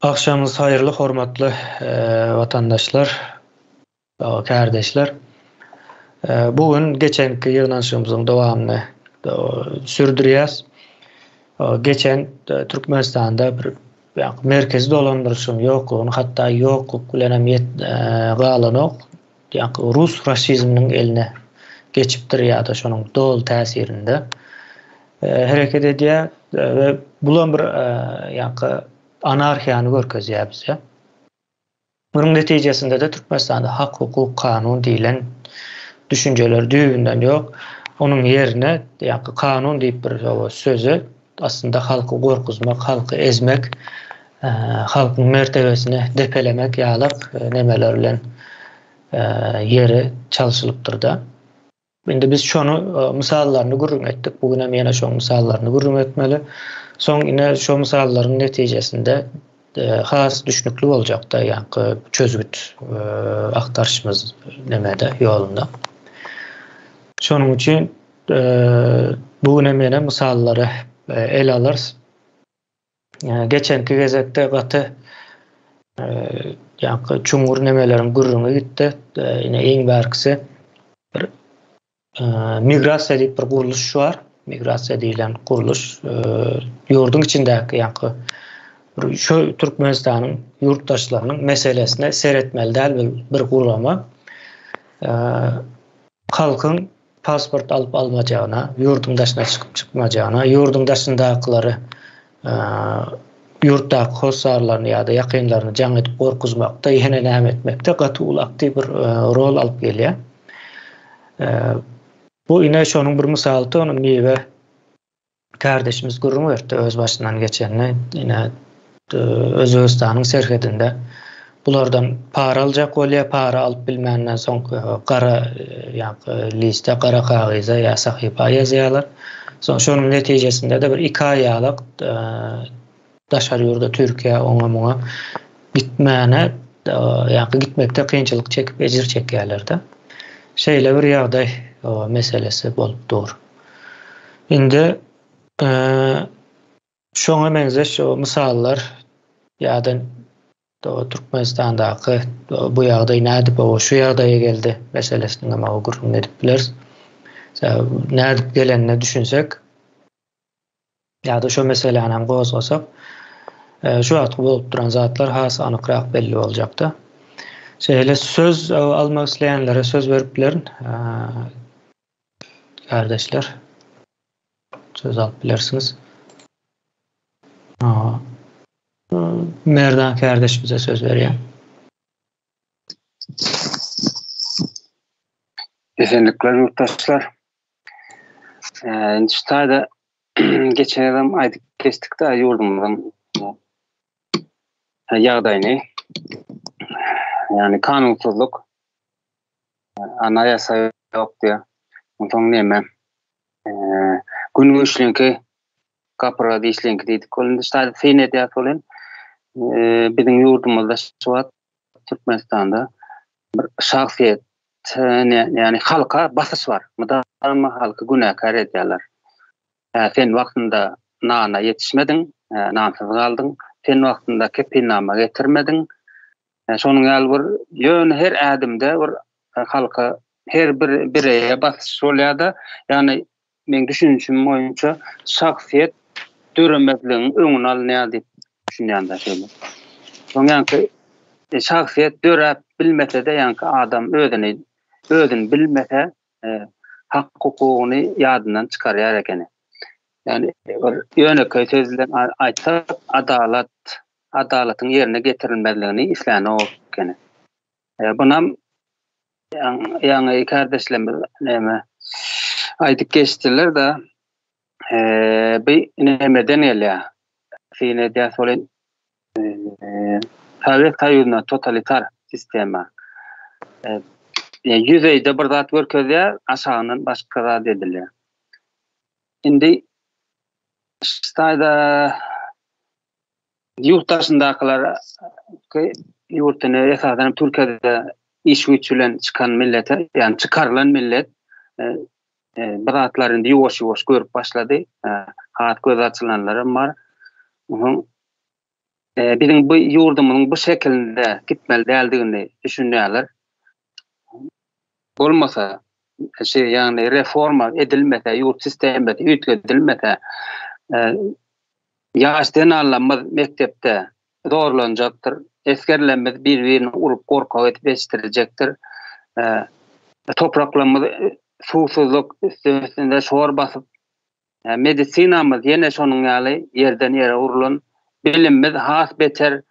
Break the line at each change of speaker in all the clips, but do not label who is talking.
Agşamyňyz haýyrly hormatly watandaşlar, kärdeşler. Bu gün geçenki ýygnanyşygymyzyň dowamyny sürdürýäs. Geçen Türkmenistanda bir merkezi dolandyryşyň ýoklugyny, hatda ýokluk bilen hem galanok, rus faşizminiň eline geçipdir ýa-da şonuň doly täsirinde hereket edýär we bulam bir ýaňky anarhiýany görkezýär bize. Munuň netijesinde-de Türkmenistanda hak, hukuk, kanun diýlen düşünjeler düýbünden ýok. Onuň ýerine ýaňky kanun diýip bir sözi aslynda halky gorkuzmak, halky ezmek, halkyň mertebesini depelemek ýalak nemeler bilen ýeri çalşylypdyr-da. Indi biz şony mysallaryny gürrüň etdik. Bu gün hem ýene şoň mysallaryny gürrüň etmeli. Soň ine şo mysallaryň netijesinde has düşnükli boljakda ýaňky çözgüt agtaryşymyz nemede ýolunda. Şonuň üçin bu gün hem ýene mysallary ele alarys. Geçenki gezekde gaty ýaňky çuňňur nemeleriň gürrüňi gitdi. Ine iň bärkisi bir migrasiýa diýip bir gurluş bar. Migrasiýa diýlen gurluş ýurduň içindäki ýaňky bir şu Türkmenistanyň ýurtdaşlarynyň meselesine seretmeli däl bir gurama. Halkyň pasport alyp almajagyna, ýurduň daşyna çykyp çykmajagyna, ýurduň daşyndakylary ýurtdaky hossarlaryny ýa-da ýakynlaryny jaň edip gorkuzmakda, ýene näme etmekde gaty uly aktiw bir rol alyp gelýär. Bu ine şonuň bir mysalydy, ony Miwe Kärdeşimiz gürrüň berdi öz başyndan geçenini. Ine, Özbegistanyň serhedinde bulardan para aljak bolýar, para alyp bilmänden soň gara ýaňky liste, gara kagyza ýa sahypa ýazýarlar. Soň şonuň netijesinde-de bir iki aý ýalak daşary ýurda Türkiýä oňa muňa gitmäne ýaňky gitmekde kynçylyk çekip ejir çekýärler-de. Şeýle bir ýagdaý meselesi bolup dur. Indi şoňa meňzeş mysallar ýa-da Türkmenistandaky bu ýagdaý nädip şu ýagdaýa geldi meselesini hem gürrüň edip bileris. Nädip gelenine düşünsek ýa-da şu meseläni hem gozgasak, şu wagtky bolup duran zatlar has anykrak belli boljakdy. Şeýle söz almak isleýänlere söz berip bilerin. Kardeşler, söz alyp bilersiňiz. Merdan kardeşimize söz berýän.
Esenlikler ýurtdaşlar. Indi şu taýda geçen ýylam aýdyp geçdik-de ýurdumyzyň ýagdaýyny. Ýagny kanunsyzlyk, anaýasa ýok diýýär. Onsoň neme? Gün güýçliňki, gapyrga dişliňki diýdik. Ol indi şu taýda syn edýär welin, biziň ýurdumyzda şu wagt Türkmenistanda bir şahsyýet ýagny halka basyş bar. Mydama halky günäkär edýärler. Hä, sen wagtynda nana ýetişmediň, nansyz galdyň, sen wagtynda kepilnama getirmediň. Şonuň ýaly bir ýöne her ädimde bir halka her bir bireýe basyş bolýar-da, ýagny Meň düşünişim boýunça şahsyýet döremezligiň öňüni alynýar diýip düşünýän-de şeýle. Soň ýaňky e, şahsyýet döräp bilmese-de ýaňky adam özüni özüni bilmese e, hak hukugyny ýadyndan çykarýar ekeni. Ýani bir ýönekeý söz bilen aýtsak adalat adalatyň ýerine getirilmezligini islänok ekeni. E, bunam ýaňy kardeşlerimiz näme aýdyp geçdiler-de, bi nämeden gelýär? Syn edýäs welin, Sowet Soýuzyna totalitar sistema. Ýüzeýde bir zat görkezýär, aşagyndan başga zat edilýär. Indi şu taýda Ýurt daşyndakylar ýurtdan esasan hem Türkiýede iş güýç bilen çykan millete, ýagny çykarylan millet bir zatlar indi ýuwaş-ýuwaş görüp başlady. Has gözi açylanlaram bar. Onuň biziň bu ýurdumyzyň bu şekilinde gitmeli däldigini düşünýärler. Bolmasa, şey, ýagny reforma edilmese, ýurt sistemasy üýtgedilmese, ýaş zenanlarymyz mekdepde zorlanjakdyr, esgerlerimiz bir-birini urup gorkak edip ýetişdiriljekdir. Topraklarymyz suwsuzlyk üstünde şor basyp, medisinamyz ýene şonuň ýaly ýerden ýere urlan, bilimimiz has beter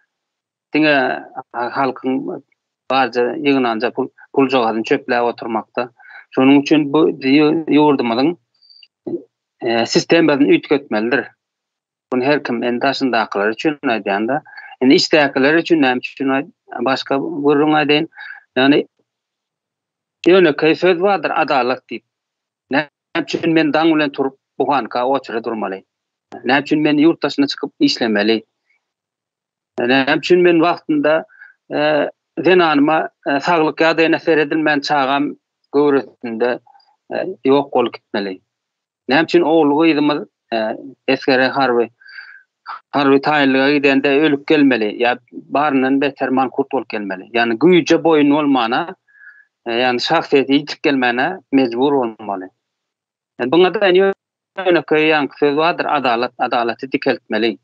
diňe halkyň barja ýygnanja pul puljagazyny çöpläp oturmakda. Şonuň üçin bu ýurdumyzyň sistemasyny üýtgetmelidir. Bunu her kim indi daşyndakylar üçin aýdýan-da. Indi içdäkiler üçin näme üçin başga gürrüň aýdaýyn. Ýagny ýönekeý söz bardyr adalat diýip. Näme üçin men daň bilen turup buhanka oçura durmaly? Näme üçin men ýurt daşyna çykyp işlemeli? Näme üçin men wagtynda zenanyma saglyk ýagdaýyna seredilmän çagam göwresinde ýok bolup gitmeli? Näme üçin ogul-gyzymyz esgere harby harby taýynlyga gidende ölüp gelmeli ýa baryndan beter mankurt bolup gelmeli? Ýagny güýje boýun bolmana, ýagny şahsyýeti ýitip gelmäne mejbur bolmaly. Buňa-da ýönekeý ýaňky söz bardyr, adalat, adalaty dikeltmeli.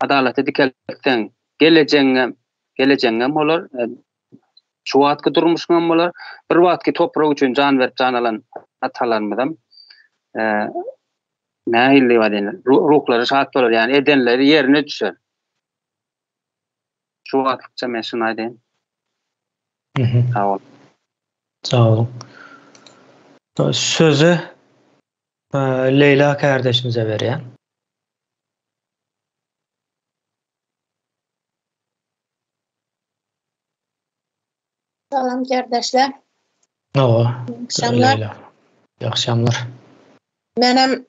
Adalaty dikeltseň, gelejegiňem, gelejegiňem bolar, şu wagtky durmuşyňam bolar. Bir wagtky toprak üçin jan berip jan alan atalarymyzam nähili diýip aýdaýyn, ruhlary şat bolar, ýagny edenleri ýerine düşer. Şu wagtlykça men şuny aýdaýyn. Sag bol.
Sag boluň. Sözi Leýla kärdeşimize berýän.
Salam kärdeşler.
Hawa.
Akşamlar.
Leyla. Akşamlar.
Menem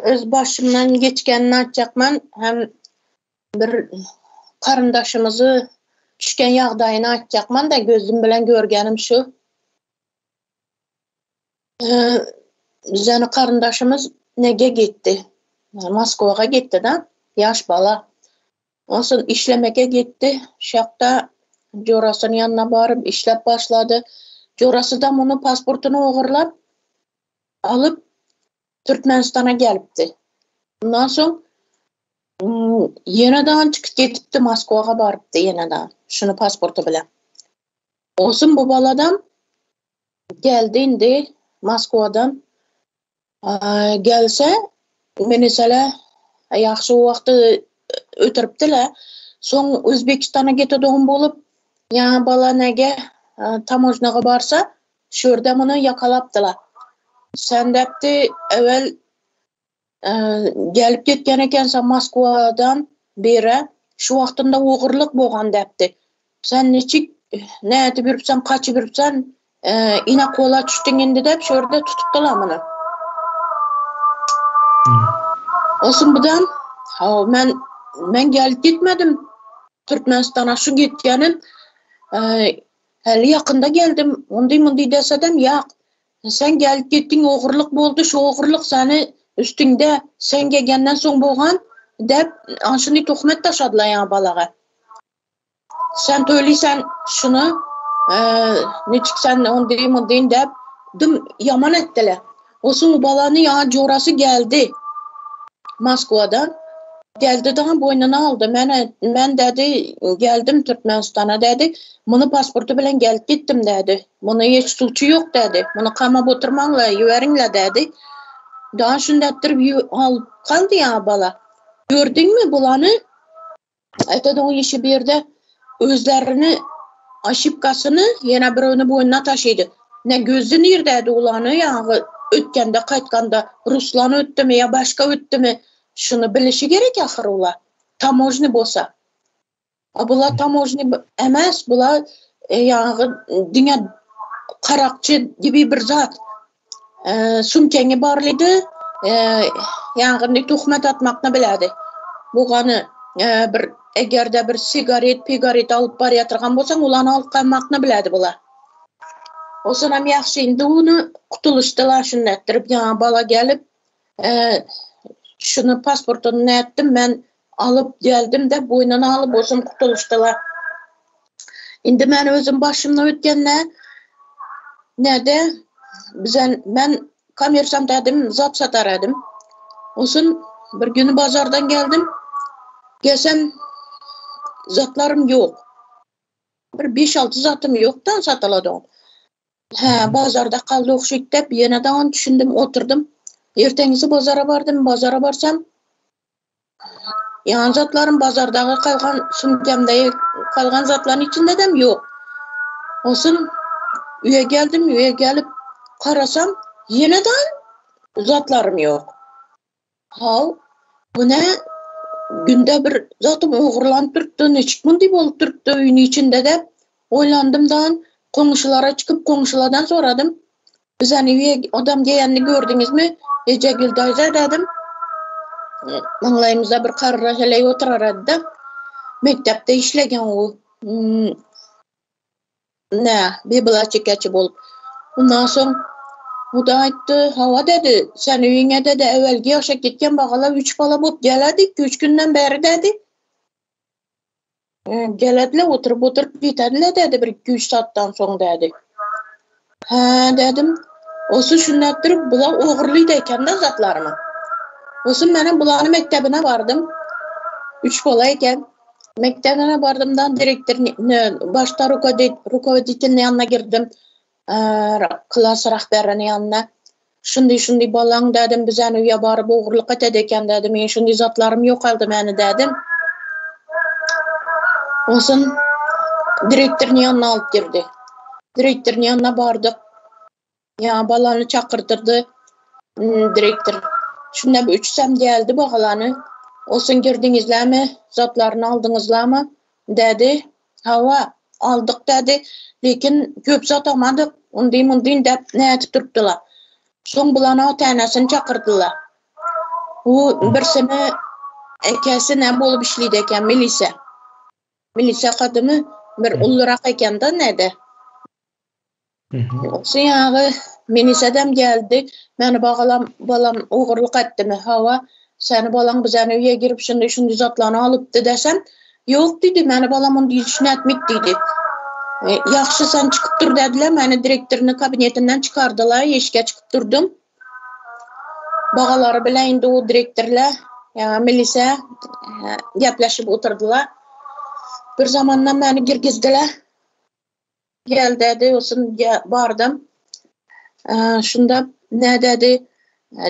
öz başymdan geçgenini aýtjakman, hem bir garyndaşymyzy düşgen ýagdaýyny aýtjakman da gözüm bilen görgenim şu. Bizäni garyndaşymyz nege gitdi? Moskwaga gitdi da, ýaş bala. Onsoň işlemeke gitdi. Şakda jorasynyň ýanyna baryp işläp başlady. Jorasy da muny pasportyny ogurlap alyp Türkmenistana gelipdi. Ondan soň ýene dagy çykyp gitipdi, Moskwaga barypdy ýene dagy şuny pasporty bilen. Onsoň bu baladam geldi indi Moskwadan gelse menesele ýagşy wagty ötüripdiler. Soň Özbekistana getidigim bolup, ýa bala nege tamožnaga barsa, şu ýerde muny ýakalapdylar. Sen däpdi ewel gelip gitgen ekensen Moskwadan bire, şu wagtynda ogurlyk bogan däpdi. Sen niçik nädip ýürüpsen, kaçyp ýürüpsen, ine kola düşdüň indi däp şu ýerde tutupdylar muny. Olsun budan, haw men men gelip gitmedim Türkmenistana şu gitgenim häli ýakynda geldim, ondy mundy desedem ýak. Sen gelip gitdiň ogurlyk boldy şu ogurlyk seni üstüňde sen gelgenden soň bolgan däp anşyny tohmet taşadylar ýaňy balaga. Sen töleýsen şuny niçik sen ondy mundy däp dym ýaman etdiler. Osuň balany ýaňy jorasy geldi Moskwadan. Geldi dagy boýnuna aldy. Men men dädi geldim Türkmenistana dädi. Muny pasporty bilen gelip gitdim dädi. Muny hiç suçy ýok dädi. Muny kamap oturmaňla, ýüberiňle dädi. Dagy şundapdyryp alyp galdy ýaňy bala. Gördüňmi bulany? Aýtady oň işi bir ýerde özlerini oşibkasyny ýene birewini boýnuna taşydy. Ne gözdi nirdädi ulany ýaňy ötgende gaýtganda Ruslan ötdümi ýa başga ötdümi şuny bilişi gerek ahyr ula tamožny bolsa. A bular tamožny emes bular ýaňy diňe karakçy gibi bir zat. Sumkeňi barlydy, ýaňy tuhmet atmakny biledi. Bu gany bir egerde bir sigaret, pigaret alyp barýatyrgan bolsaň, ulany alyp galmakny biledi bular. Osanam ýagşy indi ony kutulyşdylar şunda etdirip, ýaňy bala gelip,. Şuny pasportyny nätdim men alyp geldim de boýnuna alyp olsun gutulyşdylar. Indi men özüm başymdan ötgen ne nede bize men kommersant edim, zat satar edim. Olsun bir günü bazardan geldim. Gelsem zatlarym yok. Bir 5-6 zatym yoktan satyladı. Hä, bazarda kaldy ogşyt dep, ýene dagyn düşündim, oturdym. Erteňisi bazara bardym, bazara barsam, ýan zatlarym bazardagy kalgan sumkamda kalgan zatlaryň içindedem ýok. Olsun öýe geldim, öýe gelip karasam, ýene dagyn zatlarym ýok. Haw, bu nä? Günde bir zatym ogurlanyp durupdy, niçik mundy bolup durupdy öýüň içinde dep oýlandym dan, goňşulara çykyp goňşulardan soradym. Bizeni öýe odam geýenini gördüňizmi? Ejegül daýza dedim. Maňlaýymyzda bir karra heleý oturar edi-de. Mekdepde işlegen o. Hmm. Nä, bibliotekaçy bolup. Ondan soň o-da aýtdy, Hawa dedi, sen öýüňe dedi, äwelgi ýaşap gitgen bagala üç bala bolup geledi, iki-üç günden bäri dedi. Gelediler, oturyp-oturyp gitediler dedi, bir iki-üç saatdan soň dedi. Hä, dedim. Olsun şunda durup bular ogurlydy eken-de zatlarymy. Olsun menem bulany mekdebine bardym. Üç bala eken. Mekdebine bardym da direktor başda rukovoditelniň ýanyna girdim. Klas rahberiniň ýanyna. Şundy şundy balaň dedim, bizäni öýe baryp ogurlyk etedi eken dedim. Men şundy zatlarym ýokaldy meni dedim. Onsoň direktoryň ýanyna alyp girdi. Direktoryň ýanyna bardyk. Ýa balany çakyrtyrdy direktor. Şunda bir üçsem geldi bagalany. Olsun girdiňizlämi, zatlaryny aldyňyzlamy? Dedi. Hawa, aldyk dedi. Lekin köp zat almadyk. Undy mundyn dep nädip durupdylar. Soň bulany ata-enesini çakyrdylar. Bu birsini ekesi ne bolup işleydi eken, milise. Milise gadymy bir ullurak eken-de nede. Şu ýagy minisedem geldi. Meni bagalam balam ogurlyk etdimi? Hawa, seni balaň bizäni öýe girip şundy şundy zatlaryny alypdy desem, ýok diýdi, meni balam ondy işini etmik diýdi. E, ýagşy sen çykyp dur dediler, meni direktoryny kabinetinden çykardylar, işge çykyp durdum. Bagalary bilen indi o direktorla, ýa milise e, gepleşip oturdylar. Bir zamandan meni girgizdiler. Gel dedi, olsun bardym. Şunda ne dedi?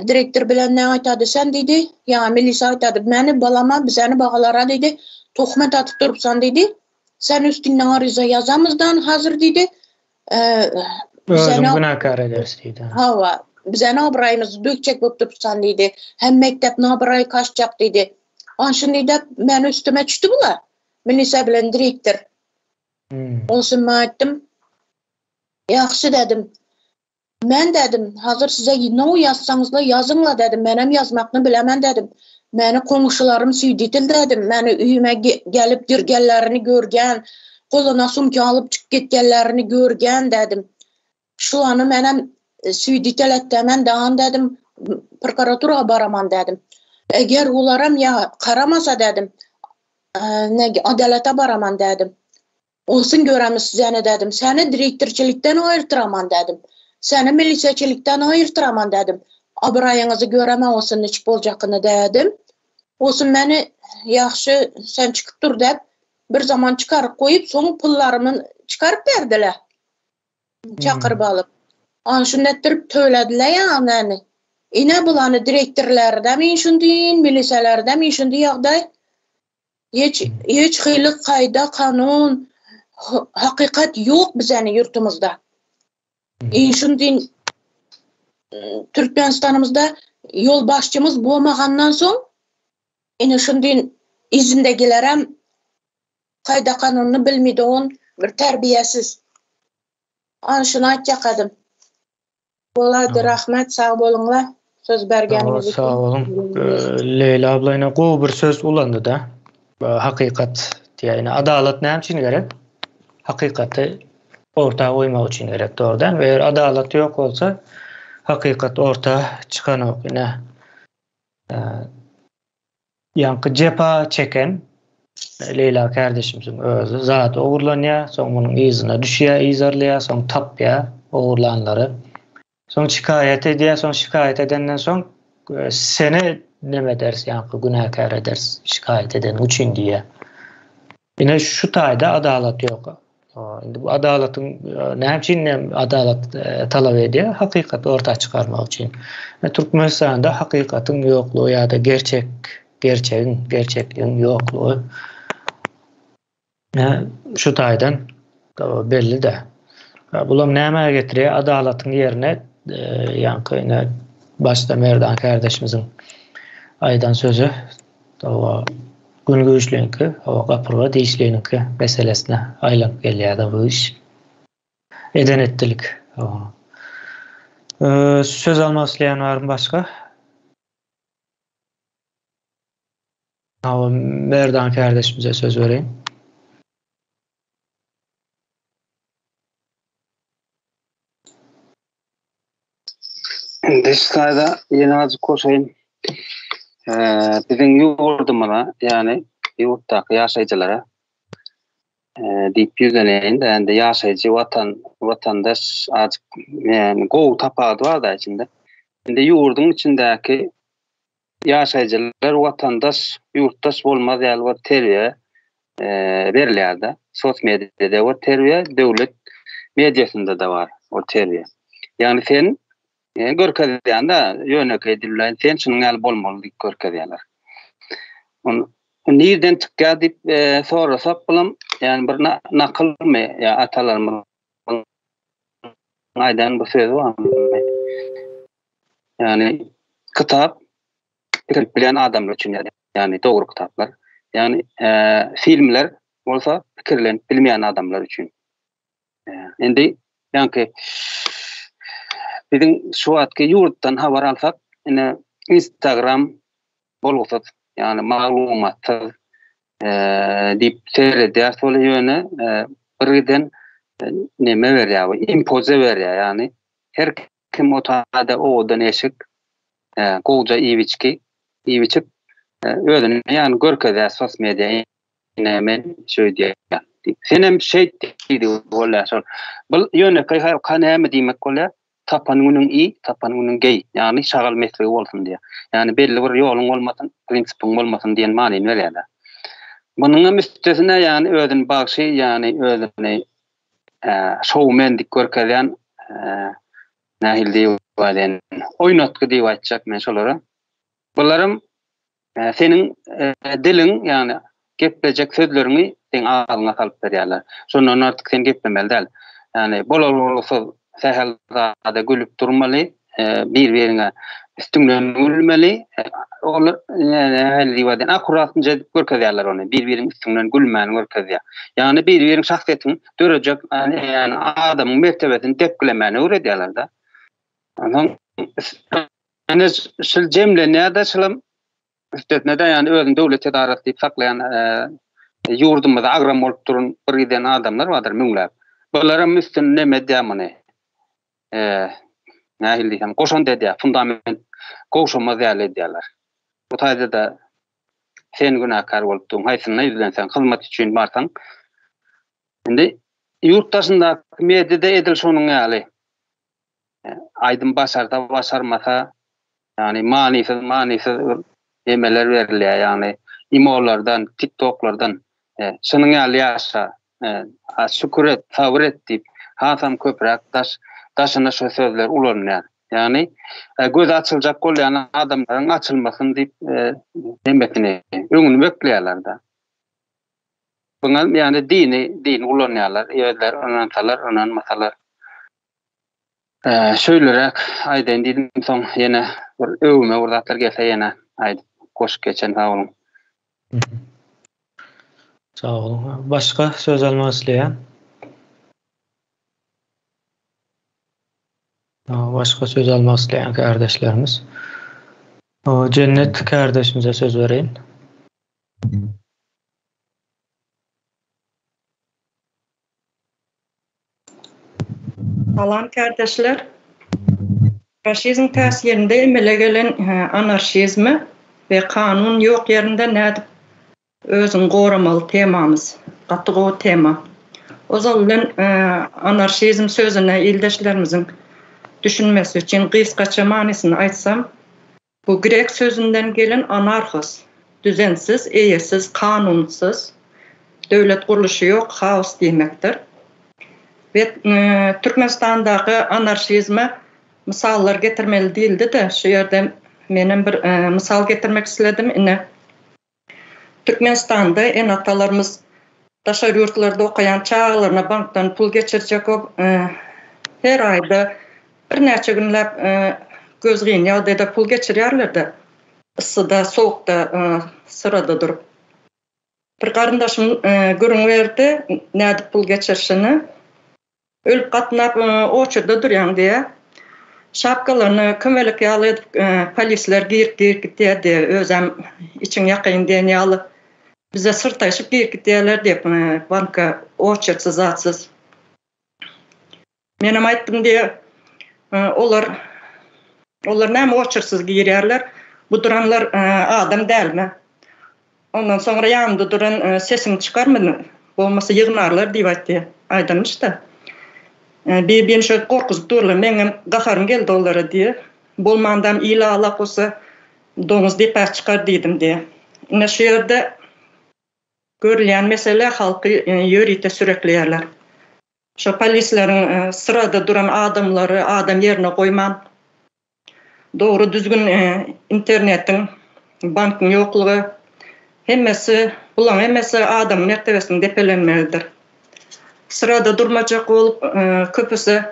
Direktor bilen ne aýtady sen diýdi. Ýa milisa aýtady. Meni balama, bizeni bagalara diýdi. Tohmet atyp durupsan diýdi. Sen üstünden arıza ýazamyzdan hazır diýdi.
Özüň günäkär ederis diýdi.
Hawa, bizeni abraýymyzy dökjek bolup durupsan diýdi. Hem mekdep abraýy kaçjak diýdi. Anşyn diýdi, meni üstüme düşdi bular. Milisa bilen direktor. Olsun men aýtdym. Ýagşy dedim. Men dedim, hazır size no ýazsaňyzla ýazyňla dedim. Menem ýazmakny bilemen dedim. Meni goňşularym süýditil dedim. Meni öýüme gelip girgenlerini görgen, goluna sumka alyp çykyp gitgenlerini görgen dedim. Şulany menem süýditel etdemen dagan dedim. Prokuratura baraman dedim. Eger olaram ýa karamasa dedim. Adalata baraman dedim. Olsun göremiz seni dedim. Seni direktorçilikden aýyrtyraman dedim. Seni miliseçilikden aýyrtyraman dedim. Abraýyňyzy göreme olsun niçik boljakyny dedim. Olsun meni ýagşy sen çykyp dur dep bir zaman çykaryp goýup soň pullarymy çykaryp berdiler. Çakyryp alyp. An şunu etdirip tölediler ya meni. Ine bulany direktorlerde men şundin, miliselerde men şundi ýagdaý. Hiç hiç hili kaýda kanun hakykat ýok bizäni ýurtumyzda. In şundin Türkmenistanymyzda ýol başçymyz bolmagandan soň ine şundin izindegilerem kaýda kanunyny bilmedi on bir terbiyesiz. An şunu aýtjakadym. Bolady rahmet sag boluňlar söz bergeniňiz üçin.
Sag boluň. Leýla abla ine gowy bir söz ulandy-da. Hakykat diýýär. Ine adalat näme üçin gerek? Hakykaty orta goýmak üçin gerek, dogry dälmi? Eger adalat ýok bolsa, hakykat orta çykanok. Ine. Ýaňky jepa çeken Leýla kärdeşimiziň özi zady ogurlanýar, soň munuň yzyna düşýär, yzarlaýar, soň tapýar ogurlanlary. Soň şikaýat edýär, soň şikaýat edenden soň seni neme ederis, ýaňky günäkär ederis şikaýat edeniň üçin diýýär. Ine şu taýda adalat ýok. Indi bu adalatyň näme üçin adalat talap edýär? Hakykaty orta çykarmak üçin. Türkmenistanda hakykatyň ýoklugy ýa-da gerçek, gerçegiň, gerçekligiň ýoklugy şu taýdan belli-de. Bulam nämä getirýär? Adalatyň ýerine ýaňky ine başda Merdan kärdeşimiziň aýdan sözi Gün güýçliňki, hawa gapyrga dişliniňki meselesine aýlanyp gelýär-de bu iş. Eden etdilik. Söz almak isleýän barmy başga? Hawa, Merdan kärdeşimize söz bereýin.
Indi şu taýda ýene azajyk goşaýyn. Biziň ýurdumyza, ýagny ýurtdaky ýaşaýjylara diýip ýüzleneýin-de, indi ýaşaýjy watan, watandaş azajyk ýagny gowy tapawudy bar-da içinde. Indi ýurduň içindäki ýaşaýjylar watandaş, ýurtdaş bolmaz ýaly bir terbiýe berilýär-de. Sos mediada bir terbiýe, döwlet mediasynda-da bar o terbiýe. Ýagny sen görkezýän-de, ýönekeý dil bilen sen şunuň ýaly bolmaly diýip görkezýärler. Ony nirden çykýar diýip sorasak bulam, ýagny bir nakylmy ýa atalarymyz aýdan bu sözi bar. Ýagny kitap pikir bilýän adamlar üçin ýagny dogry kitaplar. Ýagny filmler bolsa pikirlenip bilmeýän adamlar üçin. Indi ýaňky biziň şu wagtky ýurtdan habar alsak, ine Instagram bolgusyz, ýagny maglumatsyz diýip seredýäris ol ýöne bir giden neme berýär bu impoze berýär ýagny her kim o taýda owadan eşik gowja iýip içki iýip içip özüni ýagny görkezýär sos media ine men şeýdýän diýip senem şeýt diýdi bolýar şol bu ýönekeý halka näme diýmek bolýar Tapan günüň iý, tapan günüň geý. Ýagny şagal mesligi bolsun diýýär. Ýagny belli bir ýoluň bolmasyn, prinsipiň bolmasyn diýen manyny berýärler. Munuň hem üstesine ýagny özüni bagşy, ýagny özüni şoumen diýip görkezýän nähili diýip aýdaýyn, oýnatgy diýip aýtjak men şolara. Bularam Seniň diliň, ýagny geplejek sözleriňi seň agzyňa salyp berýärler. Şondan artyk sen geplemeli däl. Ýagny bolar-bolgusyz sähel zada gülüp durmaly, bir-biriňe üstüňden gülmeli. Olar nähili diýip aýdaýyn, akkuratnyja edip görkezýärler ony. Bir-biriň üstüňden gülmäni görkezýär. Ýagny bir-biriň şahsyýetiň dörejek, ýagny adamyň mertebesini depgilemäni öwredýärler-de. Onsoň Ine şul jemlenýär-de şulam üstesine-de ýagny özüni döwlet edarasy diýip saklaýan ýurdumyza agram bolup duran bir giden adamlar bardyr müňläp. Bularam üstüne neme edýär muny? Nähili diýsem, goşant edýär, fundament gowşamaz ýaly edýärler. Bu taýda-da sen günäkär bolup duň, haýsyna ýüzlenseň, hyzmat üçin barsaň. Indi ýurt daşyndaky media-da edil şonuň ýaly. Aýdym başarsa başarmasa ýagny manysyz manysyz bir nemeler berilýär ýagny imolardan tiktoklardan şunuň ýaly ýaşa şükür et sabyr et diýip hasam köpräk daş daşyna şu sözler ulanylýar ýagny gözi açyljak bolýan adamlaryň açylmasyn diýip nemesini öňüni bekleýärler-de. Buňa ýagny dini dini ulanýarlar özleri ynansalar ynanmasalar. Şöýleräk aýdaýyn diýdim soň ýene bir öwme bir zatlar gelse ýene aýdyp goşup geçen sag boluň.
Sag boluň. Başga söz almak isleýän? Başga söz almak isleýän kärdeşlerimiz. Jennet kärdeşimize söz bereýin.
Salam kärdeşler. Faşizm täsirinde emele gelen anarşizme. we kanun ýok ýerinde nädip özüňi goramaly temamyz. Gaty gowy tema. Ozal bilen anarşizm sözüne ildeşlerimiziň düşünmesi üçin gysgaça manysyny aýtsam, bu grek sözünden gelen anarhos, düzensiz, eýesiz, kanunsyz, döwlet gurluşy ýok, haos diýmekdir. We Türkmenistandaky anarşizme mysallar getirmeli diýildi-de, şu ýerde menem bir mysal getirmek isledim. Ine, Türkmenistanda ene-atalarymyz daşary ýurtlarda okaýan çagalaryna bankdan pul geçirjek bolup, her aýda birnäçe günläp gözgyny ýagdaýda pul geçirýärler-de, yssyda, sowukda syrada durup. Bir garyndaşym gürrüň berdi, nädip pul geçirişini. Ölüp gatnap oçurda durýaň diýýär. Şapkalaryny kömelek ýaly edip polisler girip girip gitýär diýýär. Özem içiň ýakaýyn diýen ýaly bize syrtaýşyp girip gitýärler diýip banka oçurtsyz zatsyz. Menem aýtdym diýýär. Olar olar näme oçurtsyz girýärler? Bu duranlar adam dälmi? Ondan soňra ýanynda duran sesiňi çykarma, bolmasa ýygnarlar diýip aýtdy. Aýdanmyş-da. Bir-birini şeýdip gorkuzyp durlar. Meňem gaharym geldi olara diýýär. Bolmandam il alak bolsa doňuz depä çykar diýdim diýýär. Ine şu ýerde görülýän mesele halky ýörite sürekleýärler. Şo polisleriň syrada duran adamlary adam ýerine goýman, dogry düzgün internetiň, bankyň ýoklugy, hemmesi, bulaň hemmesi adamyň mertebesiniň depelenmegidir. Syrada durmajak bolup, köpüsi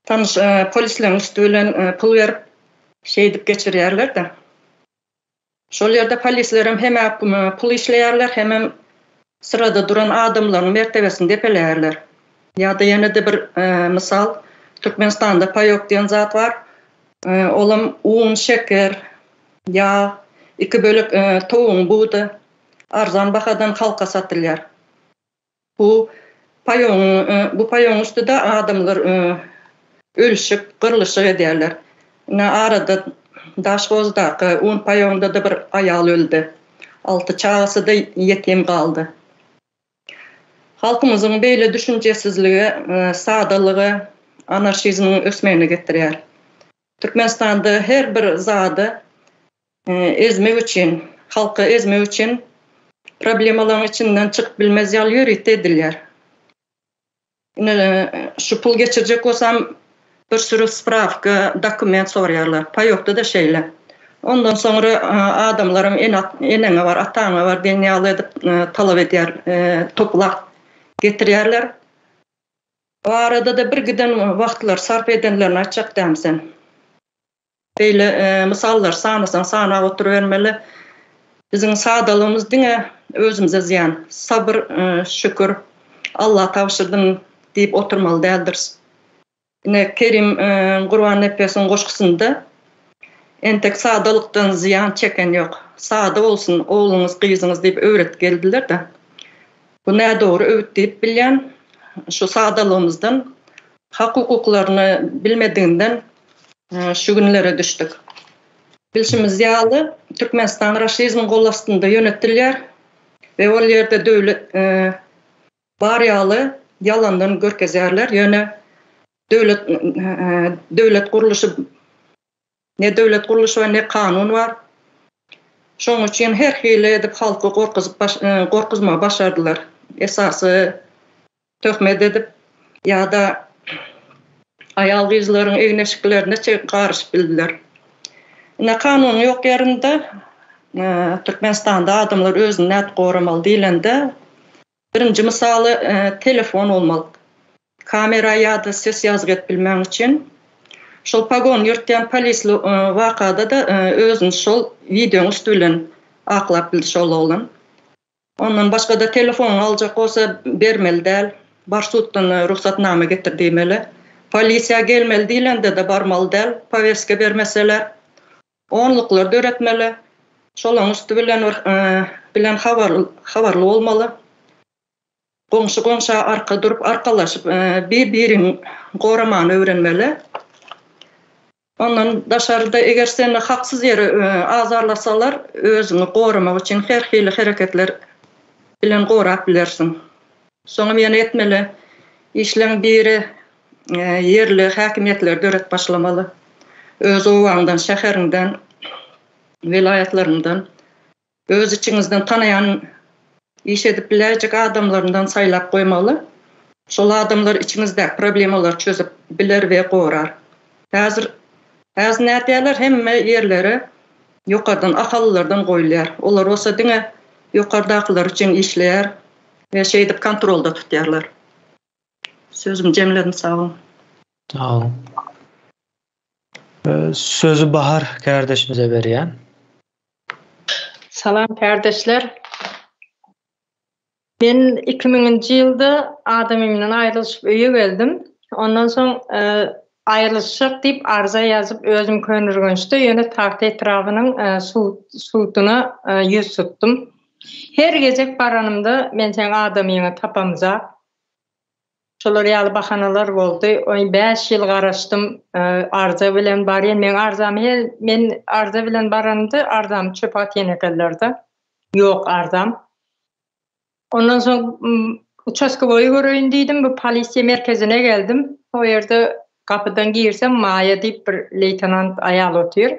tanyş polisleriň üsti bilen pul berip, şeýdip geçirýärler-de. Şol ýerde polislerem hem-ä pul işleýärler, hemem syrada duran adamlaryň mertebesini depeleýärler. Ýa-da ýene-de bir mysal, Türkmenistanda paýok diýen zat bar. Olam un, şeker, ýag, iki bölek towugyň budy arzan bahadan halka satylýar. Bu paýogyň bu paýogyň üstüde adamlar ölüşip, gyrlyşyk edýärler. Ine arada Daşhowuzdaky un paýogynda-da bir aýal öldi. Alty çagasy-da ýetim galdy. Halkymyzyň beýle düşünjesizligi, sadalygy anarşizmiň ösmegine getirýär. Türkmenistanda her bir zady ezmek üçin, halky ezmek üçin problemalaryň içinden çykyp bilmez ýaly ýörite edilýär. Ine, şu pul geçirjek bolsam bir sürü sprawka, dokument soraýarlar. Paýokda-da şeýle. Ondan soňra adamlaram eneňe bar, ataňa bar diýen ýaly edip talap edýär, toplap getirýärler. Bu arada-da bir giden wagtlary sarp edenlerini aýtjak dämi sen. Beýle mysallary sanasaň sanap oturybermeli. Biziň sadalygymyz diňe özümize zyýan. Sabyr, şükür, Alla tabşyrdym diýip oturmaly däldiris. Ine, Kerim Gurbannepesiň goşgusynda Entek sadalykdan zyýan çeken ýok. Sada bolsun ogluňyz, gyzyňyz diýip öwredip geldiler-de. Bu nädogry öwüt diýip bilýän. Şu sadalygymyzdan, hak-hukuklaryny bilmediginden şu günlere düşdük. Bilşimiz ýaly, Türkmenistan raşizmiň gol astynda ýönetilýär we ol ýerde döwlet bar ýaly ýalandan görkezýärler, ýöne döwlet döwlet gurluşy ne döwlet gurluşy bar, ne kanun bar. Şonuň üçin her hili edip halky gorkuzyp gorkuzmagy başardylar. Esasy Töhmet edip ýa-da aýal-gyzlaryň egin-eşiklerine garyşyp bildiler. Ine, kanunyň ýok ýerinde Türkmenistanda adamlar özüni nädip goramaly diýlende, birinji mysaly telefon bolmaly. Kamera ýa-da ses ýazgy edip bilmäň üçin. Şol pogon ýörtýän polisli wakada-da özüni şol wideoň üsti bilen aklap bildi şol oglan. Ondan başgada telefonyňy aljak bolsa bermeli däl. Bar suddan rugsatnama getir diýmeli. Polisiýa gelmeli diýlende-de barmaly däl, poweska bermeseler. Onluklar döretmeli. Şolaň üsti bilen bir bilen habarly bolmaly. Goňşy goňşa arka durup arkalaşyp bir-birini goramany öwrenmeli. Ondan daşary-da eger seni haksyz ýere azarlasalar, özüňi goramak üçin her hili hereketler bilen gorap bilersiň. Soňam ýene etmeli işleň biri ýerli häkimiýetleri döretip başlamaly. Öz obaňdan, şäheriňden, welaýatlaryňdan. Öz içiňizden tanaýan, iş edip biläýjek adamlaryndan saýlap goýmaly. Şol adamlar içiňizdäki problemalary çözüp biler we gorar. Häzir häzir nädýärler hemme ýerlere ýokardan ahallylardan goýulýar. Olar bolsa diňe ýokardakylar üçin işleýär we şeýdip kontrolda tutýarlar. Sözümi jemledim sag boluň.
Sag boluň. Sözi Bahar kärdeşimize berýän.
Salam kärdeşler. Men 2000-nji ýylda adamymdan aýrylyşyp öýe geldim. Ondan soň e, aýrylyşjak diýip arza ýazyp özüm Köneürgençde ýöne Tagta etrabynyň e, suduna e, ýüz tutdum. Her gezek baranymda men seň adamyňy tapamzak. Şolar ýaly bahanalar boldy. Oý 5 ýyl garaşdym. Arza bilen barýan. Meň arzam her men arza bilen baranymda arzamy çöpe atýan ekenler-de. Ýok arzam. Ondan soň uçastkowoýy göreýin diýdim. Bu polisiýa merkezine geldim. O ýerde gapydan girsem Maýa diýip bir leýtenant aýal otyr.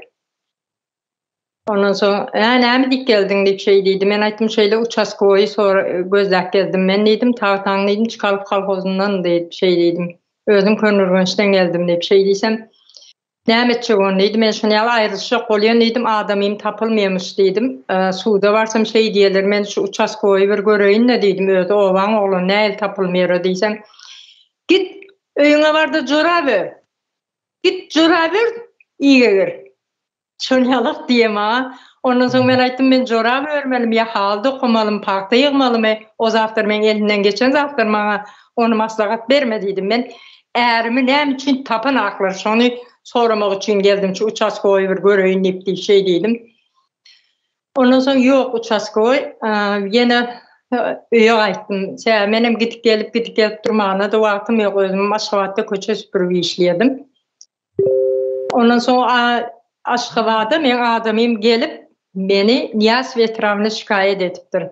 Ondan soň, Ä, näme diýip geldiň diýip şeý diýdi. Men aýtdym, şeýle uçastkowoýy sora gözläp geldim men diýdim. Tagtaň diýdim, Çkalyp kolhozyndan diýip şeý diýdim. Özüm Köneürgençden geldim diýip şeý diýsem, Näme etjek ony diýdi. Men şuny ýaly aýrylyşjak bolýan diýdim, adamym tapylmaýamyş diýdim. Suda barsam şeý diýerler, men şu uçastkowoýy bir göreýin-de diýdim, özi obaň oglany nähili tapylmaýar-a diýsem, Git, öýüňe bar-da jora ber. Git, jora ber, iýge gir. Şol ýalak diýýär maňa. Ondan soň men aýtdym, men jorap örmelimi ýa haly dokamalymy, pagta ýygmalymy, o zatlar meň elimden geçen zatlar, maňa ony maslahat berme diýdim. Men ärimi näme üçin tapanaklar, şony soramak üçin geldim, şu uçastkowy bir göreýin diýip diýip şeý diýdim. Ondan soň ýok uçastkowy, ýene öýe gaýtdym. Sebäbi menem gidip gelip, gidip gelip durmana-da wagtym ýok, özüm Aşgabatda köçe süpürip işleýärdim. Ondan soň Aşgabada meň adamym gelip, meni Nyýazow etrabyna şikaýat edipdir.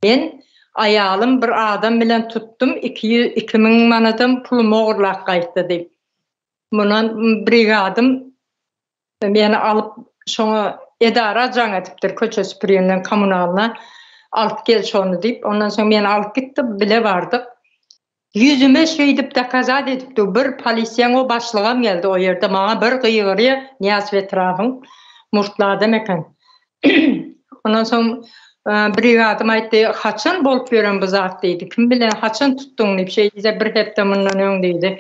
Men aýalym bir adam bilen tutdum, 200, 2000 manadam pulumy ogurlap gaýtdy diýip. Mundan brigadym meni alyp, şoňa edara jaň edipdir, köçe süpürýänden kommunalyna alyp gel şony diýip. Ondan soň meni alyp gitdi, bile bardyk. Ýüzüme şeýdip dokazat edip dur. Bir polisiýaň o başlygam geldi o ýerde maňa bir gygyrýa Nyýazow etrabyň murtly adam eken. Ondan soň brigadym aýtdy haçan bolup ýören bu zat diýdi. Kim bilen haçan tutduň diýip şeý diýse bir hepde mundan öň diýdi.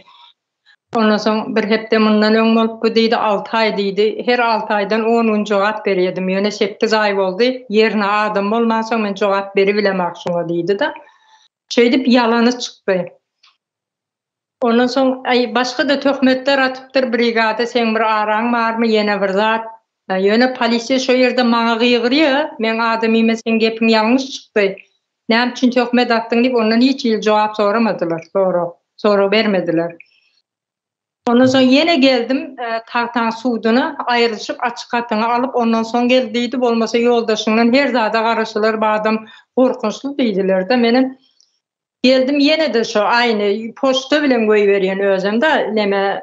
Ondan soň bir hepde mundan öň bolup bu diýdi alty aý diýdi. Her alty aýdan on gün jogap berýärdim. Ýöne sekiz aý boldy. Ýerine adam bolmansoň men jogap beribilemok şuňa diýdi-de. Şeýdip ýalany çykdy. Ondan soň aý başga-da töhmetler atypdyr brigada seň bir araň barmy ýene bir zat. Ýöne polisiýa şo ýerde maňa gygyrýa, meň adamyma seň gepiň ýalňyş çykdy. Näme üçin töhmet atdyň diýip ondan hiç hili jogap soramadylar, sorag, sorag bermediler. Ondan soň ýene geldim tagtaň suduna, aýrylyşyp açyk hatyňy alyp ondan soň gel diýdi, bolmasa ýoldaşyňdan her zada garaşylar bu adam gorkunçly diýdiler-de, menem geldim ýene-de şo aýny poçta bilen goýberýän özem-de neme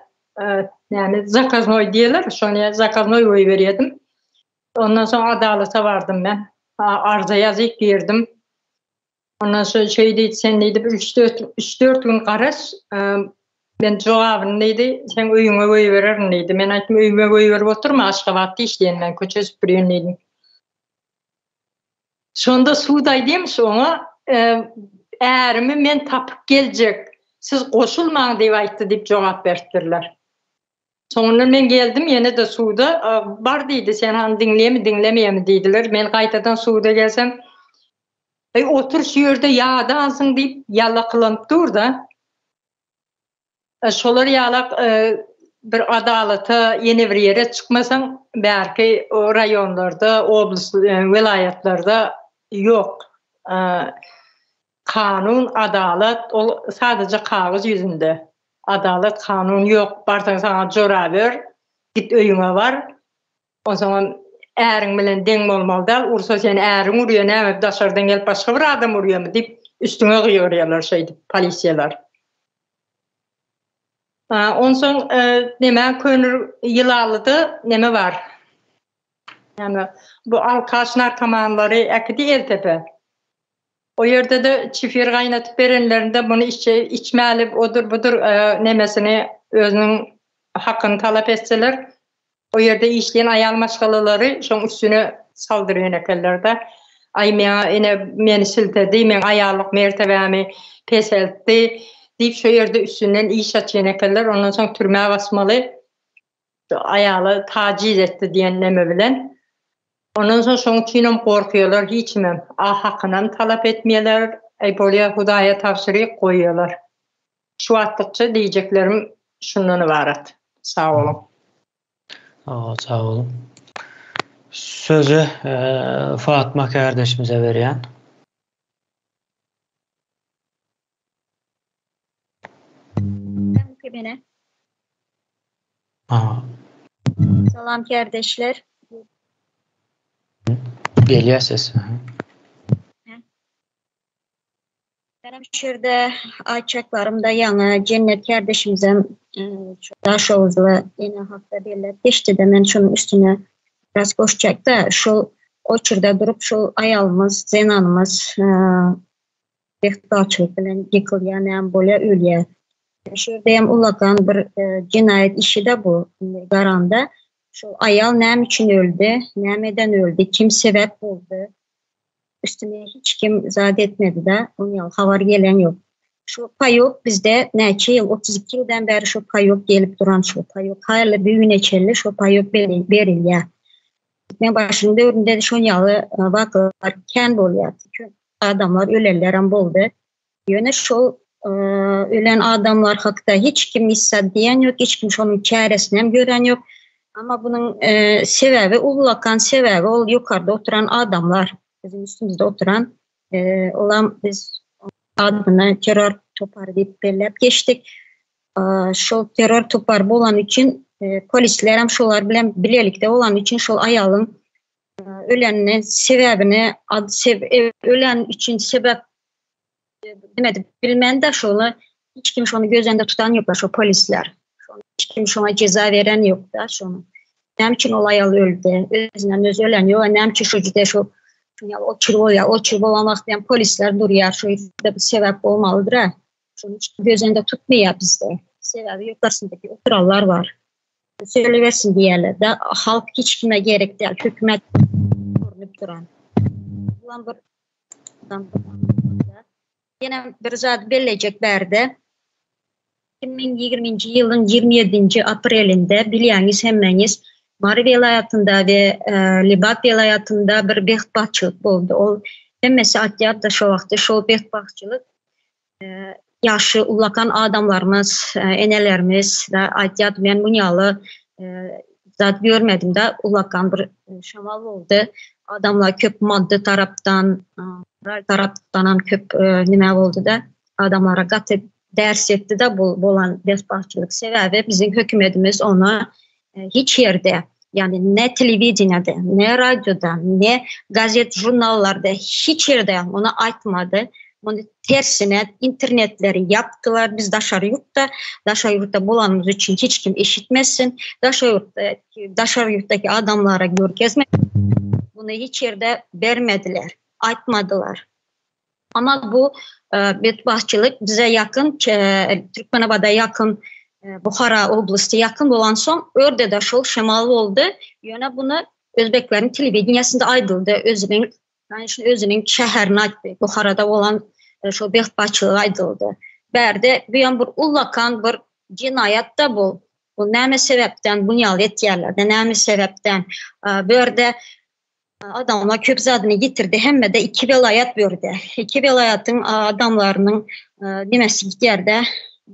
näme zakaznoý diýerler şony zakaznoý goýberýärdim. Ondan soň adalata bardym men. Arza ýazyp girdim. Ondan soň şeý diýdi, sen diýdi, bir üç-dört, üç-dört gün garaş, men jogabyny diýdi, seň öýüňe goýbererin diýdi. Men aýtdym, öýüme goýberip oturma, Aşgabatda işleýän men, köçe süpürýän diýdim. Şonda sud aýdýarmyş oňa, ärimi men tapyp geljek, siz goşulmaň diýip aýtdy diýip jogap beripdirler. Soňundan men geldim ýene-de suda, bar diýdi, sen hany diňleýärmi, diňlemeýärmi diýdiler. Men gaýtadan suda gelsem, Eý, otur şu ýerde ýadansyň diýip ýalakylanyp dur-da. Şolar ýalak bir adalata ýene bir ýere çykmasaň, bärki raýonlarda, oblast, welaýatlarda ýok. Kanun, adalat ol sadaja kagyz ýüzünde. Adalat, kanun ýok. Barsaň saňa jora ber. Git öýüňe bar. Onsoňam äriň bilen deň bolmaly däl, ursa seni äriň urýar, näme daşardan gelip başga bir adam urýarmy diýip üstüňe gygyrýarlar şeýdip polisiýalar. Onsoň neme Köňül Ýylalyda neme bar? Näme bu alkaş narkomanlary äkidi Eltepe. O ýerde-de çifir gaýnatyp berenlerinde muny içe içmäli odur budur nemesini özüniň hakyny talap etseler o ýerde işleýän aýal maşgalalary şoň üstüne saldyrýan ekenler-de. Aý meňa ine meni siltedi, meň aýallyk mertebämi peseltdi diýip şo ýerde üstünden iş açýan ekenler. Ondan soň türmä basmaly. Aýaly tajiz etdi diýen neme bilen. Ondan soň şoň üçinem gorkýarlar hiç kimem. A hakynam talap etmeýärler. Äý bolýa Hudaýa tabşyryk goýýarlar. Şu wagtlykça diýjeklerim şundan ybarat. Sag boluň.
Sag boluň. Sözi Fatma kärdeşimize berýän.
Salam kärdeşler.
Gelýär ses.
Menem şu ýerde aýtjaklarym-da ýaňy Jennet kärdeşimizem şu daşoguzly ene hakda belläp geçdi-de men şonuň üstüne biraz goşjak-da şol oçurda durup şol aýalymyz zenanymyz betbagtçylyk bilen ýykylýar näme bolýar ölýär. Şu ýerde hem ullakan bir jenaýat işi-de bu garanda şol aýal näme üçin öldi nämeden öldi kim sebäp boldy Üstüne hiç kim zat etmedi-de, oň ýaly habar gelen ýok. Şu paýok bizde näçe ýyl, 32 ýyldan bäri şu paýok gelip duran şu paýok haýyrly düýne çenli şu paýok berilýär. Türkmen başynyň döwründe şon ýaly e, wakalar kän bolýar. Adamlar ölenlerem boldy. Ýöne şol e, ölen adamlar hakda hiç kim issa diýen ýok, hiç kim şonuň çäresini hem gören ýok. Amma bunuň e, sebäbi ullakan sebäbi ol ýokarda oturan adamlar, biziň üstümizde oturan e, olam biz adyna terror topary diýip belläp geçdik. E, şol terror topary bolan üçin e, polisler hem şolar bilen bilelikde bolan üçin şol aýalyň e, ölenine sebäbini ad seb, e, ölen üçin sebäp demedi bilmän de şony hiç kim şony göz önünde tutan ýok şo polisler. Şony hiç kim şoňa jeza beren ýok da şony. Näme üçin ol aýal öldi? Özünden özi ölen ýok. Näme üçin şu jüde şu ýa oçur bolýar, oçur bolan wagtda hem polisler durýar. Şu ýerde bir sebäp bolmalydyr. -a. Şony hiç kim göz önünde tutmaýar bizde. Sebäbi ýokarsyndaky oturanlar bar. Söylewersin diýerler de halk hiç kime gerek däl. Hökümet görnüp duran. Bulan bir Ýene bir zat bellejek bärde. 2020-nji ýylyň 27-nji aprelinde bilýäňiz hemmäňiz Mary welaýatynda we e, Lebap welaýatynda bir betbagtçylyk boldy. Ol hemmesi aýtýardy şo wagtda şol betbagtçylyk e, ýaşy ullakan adamlarymyz, e, enelerimiz da aýtýardy men muny ýaly zat görmedim da ullakan bir şemal boldy. Adamlar köp maddy tarapdan, moral tarapdanam köp nime boldy da adamlara gaty ders etdi da bu bolan betbagtçylyk. Sebäbi biziň hökümetimiz ona hiç ýerde, ýagny ne telewideniýede, ne radioda, ne gazet, žurnallarda hiç ýerde ony aýtmady. Muny tersine internetleri ýapdylar. Biz daşary ýurtda, daşary ýurtda bolanymyz üçin hiç kim eşitmesin. Daşary ýurtda, daşary ýurtdaky adamlara görkezme. Muny hiç ýerde bermediler, aýtmadylar. Amma bu e, betbagtçylyk bize ýakyn, Türkmenabada ýakyn, e, Buhara oblasty ýakyn bolan soň, örde-de şol şemal boldy. Ýöne bunu özbekleriň telewideniýesinde aýdyldy. Özüniň Yani özüniň şäherini aýtdy. Buharada bolan e, şol betbagtçylyk aýdyldy. Bärde bu ýan bir ullakan bir jenaýat da bu. Bu näme sebäpden bunu ýaly etýärler? Näme sebäpden? E, bu ýerde e, adamlar köp zadyny ýitirdi. Hemme-de iki welaýat bu ýerde. Iki welaýatyň adamlarynyň nemesi gidýär-de,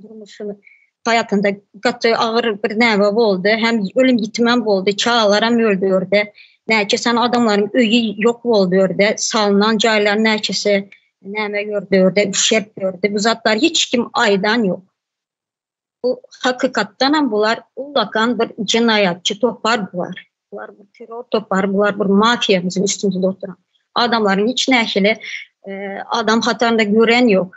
durmuşy hayatynda gaty agyr bir näme boldy. Hem ölüm ýitimem boldy, çagalar hem öldi ýerde. Näçe san adamlaryň öýi ýok boldy ýerde, salynan jaýlar näçesi näme gördi ýerde, üşerp gördi. Bu zatlar hiç kim aýdan ýok. Bu hakykatdanam bular ullakan bir jenaýatçy topar bular. Bular bir terror topary, bular bir mafiýa biziň üstümizde oturan. Adamlaryň hiç nähili adam hatarynda gören ýok.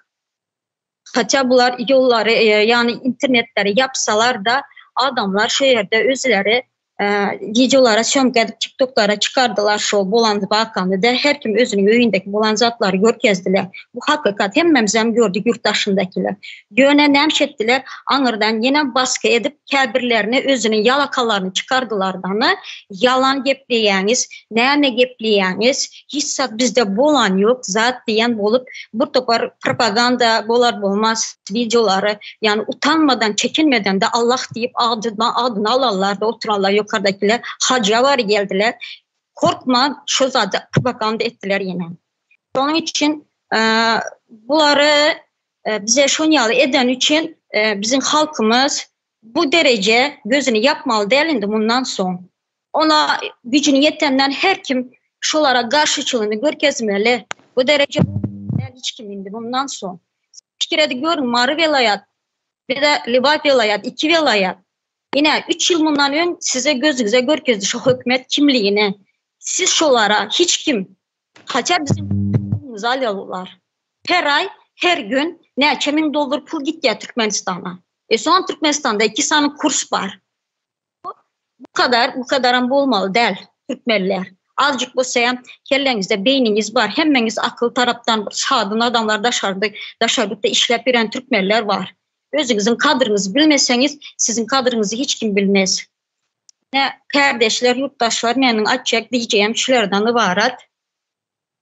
Hatda bular ýollary, ýagny internetleri ýapsalar-da, adamlar şu ýerde özleri wideolara sýomka edip tiktoklara çykardylar şo bolan wakany da her kim özüniň öýündeki bolan zatlary görkezdiler. Bu hakykat hemmemizem gördük ýurt daşyndakiler. Ýöne näme etdiler aňyrdan ýene basgy edip käbirlerini özüniň ýalakalaryny çykardylar dana ýalan gepleýäňiz näme gepleýäňiz hiç zat bizde bolan ýok zat diýen bolup bir topar propaganda bolar bolmaz wideolary ýagny utanmadan çekinmeden de Allah diýip adyna adyny alanlar da oturanlar ýokardakiler haja bar geldiler korkman şo zady propaganda etdiler ýene. Şonuň üçin bulary bize şon ýaly eden üçin biziň halkymyz bu dereje gözüni ýapmaly däl indi mundan soň. Ona güjüni ýetenden her kim şolara garşyçylygyny görkezmeli. Bu dereje hiç kim indi bundan soň. Pikir edip görüň Mary welaýat bir-de Lebap welaýat iki welaýat. Ine üç ýyl mundan öň size gözüňize görkezdi şu hökümet kimligini. Siz şolara hiç kim haça biziň pulumyzy alýarlar. Her aý her gün näçe müň dollar pul gitýär Türkmenistana. E soňam Türkmenistanda iki sany kurs bar. Bu kadar, bu kadaram bolmaly däl türkmenler. Azjyk bolsa hem kelleňizde beýniňiz bar. Hemmeňiz akyl tarapdan sadyn adamlar daşarda, daşary ýurtda işläp ýören türkmenler bar. Özüňiziň kadryňyzy bilmeseňiz, siziň kadryňyzy hiç kim bilmez. Ne kärdeşler, ýurtdaşlar meniň aýtjak diýjegim şulardan ybarat.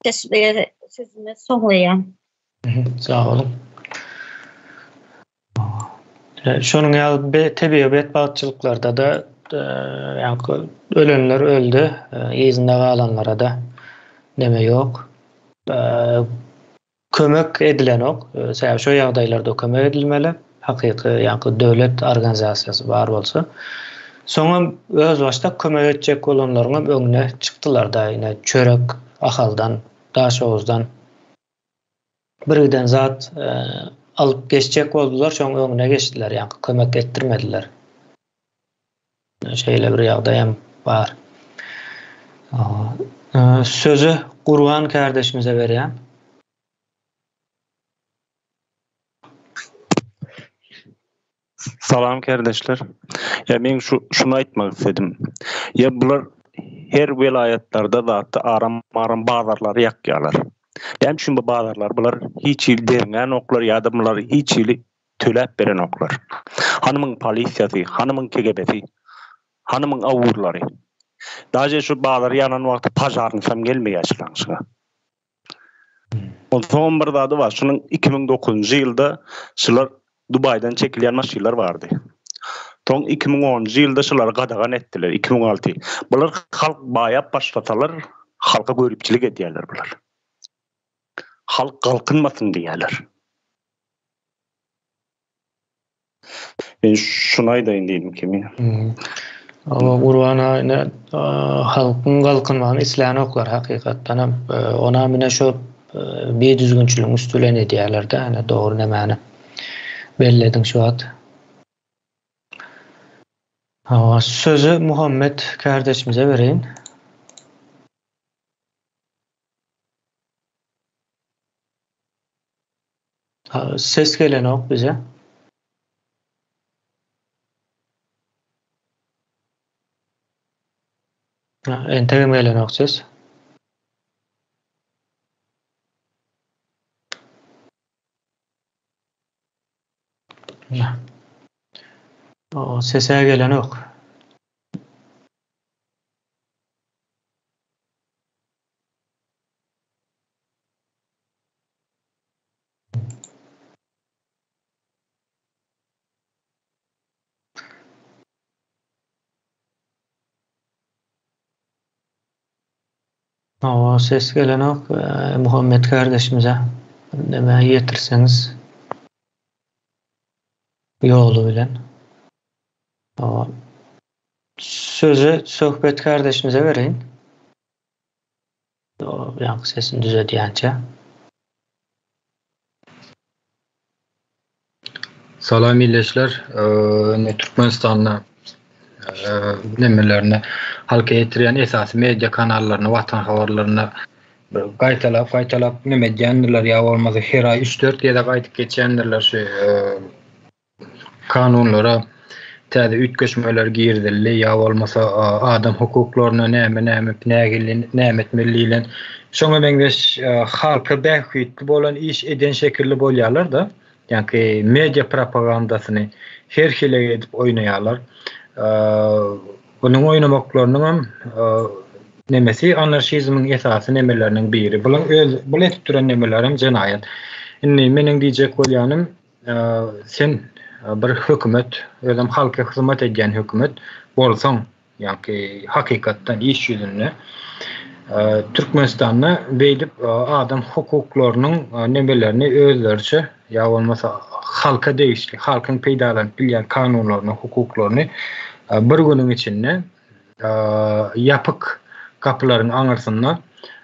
Sözümi soňlaýan.
Sag boluň. Şonuň ýaly tebigy betbagtçylyklarda-da ýaňky ölenler öldi, yzynda galanlara-da neme ýok. Kömek edilenok. Sebäbi şo ýagdaýlarda kömek edilmeli. Hakyky ýaňky döwlet organizasiýasy bar bolsa. Soňam özbaşdak kömek etjek bolanlaryňam öňüne çykdylar-da, ine çörek Ahaldan, Daşoguzdan birgiden zat alyp geçjek boldular, şoň öňüne geçdiler, ýaňky kömek etdirmediler. Şeýle bir ýagdaýam bar. Sözi Gurban kardeşimize berýän.
Salam kardeşler. Ya men şu şunu aýtmak istedim. Ya bular her welaýatlarda zatda aram aram bazarlary ýakýarlar. Näme üçin bu bazarlar bular hiç hili derňänoklar ýa-da bular hiç hili töläp berenoklar. Hanymyň polisiýasy, hanymyň KGB-si, hanymyň awurlary. Daže şu bazar ýanan wagty pažarnysam gelmeýär şulaň şuňa. Onsoňam bir zady bar, şunuň 2009-njy ýylda şular Dubaýdan çekilýän maşynlar bardy. Soň 2010-njy ýylda şulary gadagan etdiler, 2006. Bular halk baýap başlasalar, halka göripçilik edýärler bular. Halk galkynmasyn diýýärler. Men şuny aýdaýyn diýdim ki men.
Hawa Gurban aga ine halkyň galkynmagyny islänoklar hakykatdan hem. Ona mine şo bidüzgünçiligiň üsti bilen edýärler-de ine dogry nemäni bellediň şu wagt. Hawa sözi Muhammet kardeşimize bereýin. Ses gelenok bize. Entegem gelenok ses. O sese gelenok. Hawa ses gelenok Muhammet kardeşimize neme ýetirseňiz ýoly bilen. Hawa. Sözi Söhbet kardeşimize bereýin. Ýaňky sesini düzedýänçä.
Salam ildeşler. Indi Türkmenistanda nemelerini halka ýetirýän esasy media kanallaryny Watan habarlaryny gaýtalap gaýtalap neme edýändirler ýa bolmasa her aý 3-4 gezek aýdyp geçýändirler şu kanunlara täze üýtgeşmeler girizildi ýa bolmasa adam hukuklaryna näme näme nähili näme etmeli diýlen şoňa meňzeş halka bähbitli bolan iş eden şekilli bolýarlar-da. Ýaňky media propagandasyny her hili edip oýnaýarlar. Bunuň oýnamaklarynyň hem nemesi anarşizmiň esasy nemeleriniň biri. Bulaň öz bul edip duran nemeleri hem jenaýat. Indi meniň diýjek bolýanym sen bir hökümet, özem halka hyzmat edýän hökümet bolsaň, ýaňky hakykatdan iş ýüzünde Türkmenistanda beýdip adam hukuklarynyň nemelerini özleriçe ýa bolmasa halka degişli, halkyň peýdalanyp bilýän kanunlaryny, hukuklaryny bir günüň içinde ýapyk gapylaryň aňyrsynda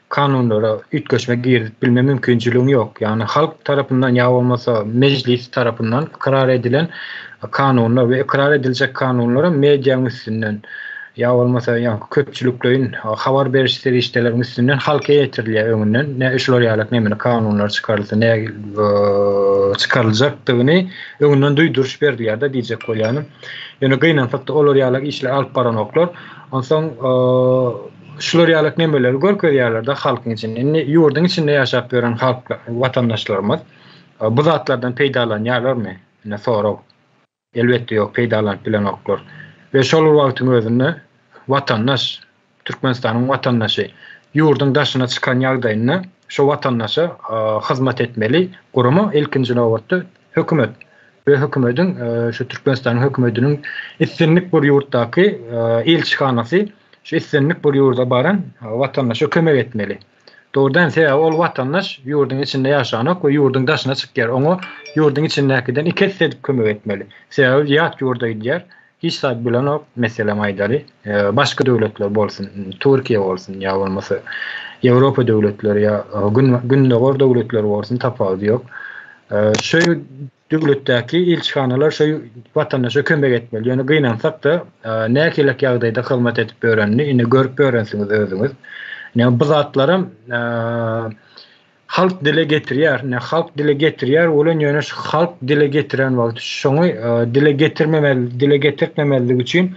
kanunlara üýtgeşme girizip bilme mümkinçiligiň ýok. Ýagny halk tarapyndan ýa bolmasa mejlis tarapyndan ykrar edilen kanunlar we ykrar ediljek kanunlaram mediaň üstünden ýa bolmasa ýaňky köpçülikleýin habar beriş serişdeleriň üstünden halka ýetirilýär öňünden. Ne şular ýalak nemeli kanunlar çykarylsa ne çykaryljakdygyny öňünden duýduryş berilýär-de diýjek bolýanym. Ýöne gynansakda olar ýalak işleri alyp baranoklar. Onsoň şular ýalak nemeleri görkezýärler-de halkyň içinde. Indi ýurduň içinde ýaşap ýören halk watandaşlarymyz bu zatlardan peýdalanýarlarmy? Ine sorag. Elbetde ýok, peýdalanyp bilenoklar. We şol bir wagtyň özünde watandaş, Türkmenistanyň watandaşy ýurduň daşyna çykan ýagdaýynda şo watandaşa hyzmat etmeli gurama ilkinji nobatda hökümet we hökümediň şu Türkmenistanyň hökümediniň islendik bir ýurtdaky ilçihanasy şu islendik bir ýurda baran watandaşa kömek etmeli. Dogrudan sebäbi ol watandaş ýurduň içinde ýaşanok we ýurduň daşyna çykýar. Oňa ýurduň içindäkiden iki esse edip kömek etmeli. Sebäbi ýat ýurda gidýär. Hiç zat bilenok, meselem aýdaly, başga döwletler bolsun, Türkiýe bolsun ýa bolmasa Ýewropa döwletleri ýa Gündogar döwletleri bolsun tapawudy ýok. Şu döwletdäki ilçihanalar şu watandaşa kömek etmeli. Ýöne gynansak-da, nähilek ýagdaýda hyzmat edip ýörenini ine görüp ýörensiňiz özüňiz. Ine bu zatlaram Halk dile getirýär, ine halk dile getirýär welin ýöne şu halk dile getiren wagty şoňy dile getirmemeli, dile getirtmemezlik üçin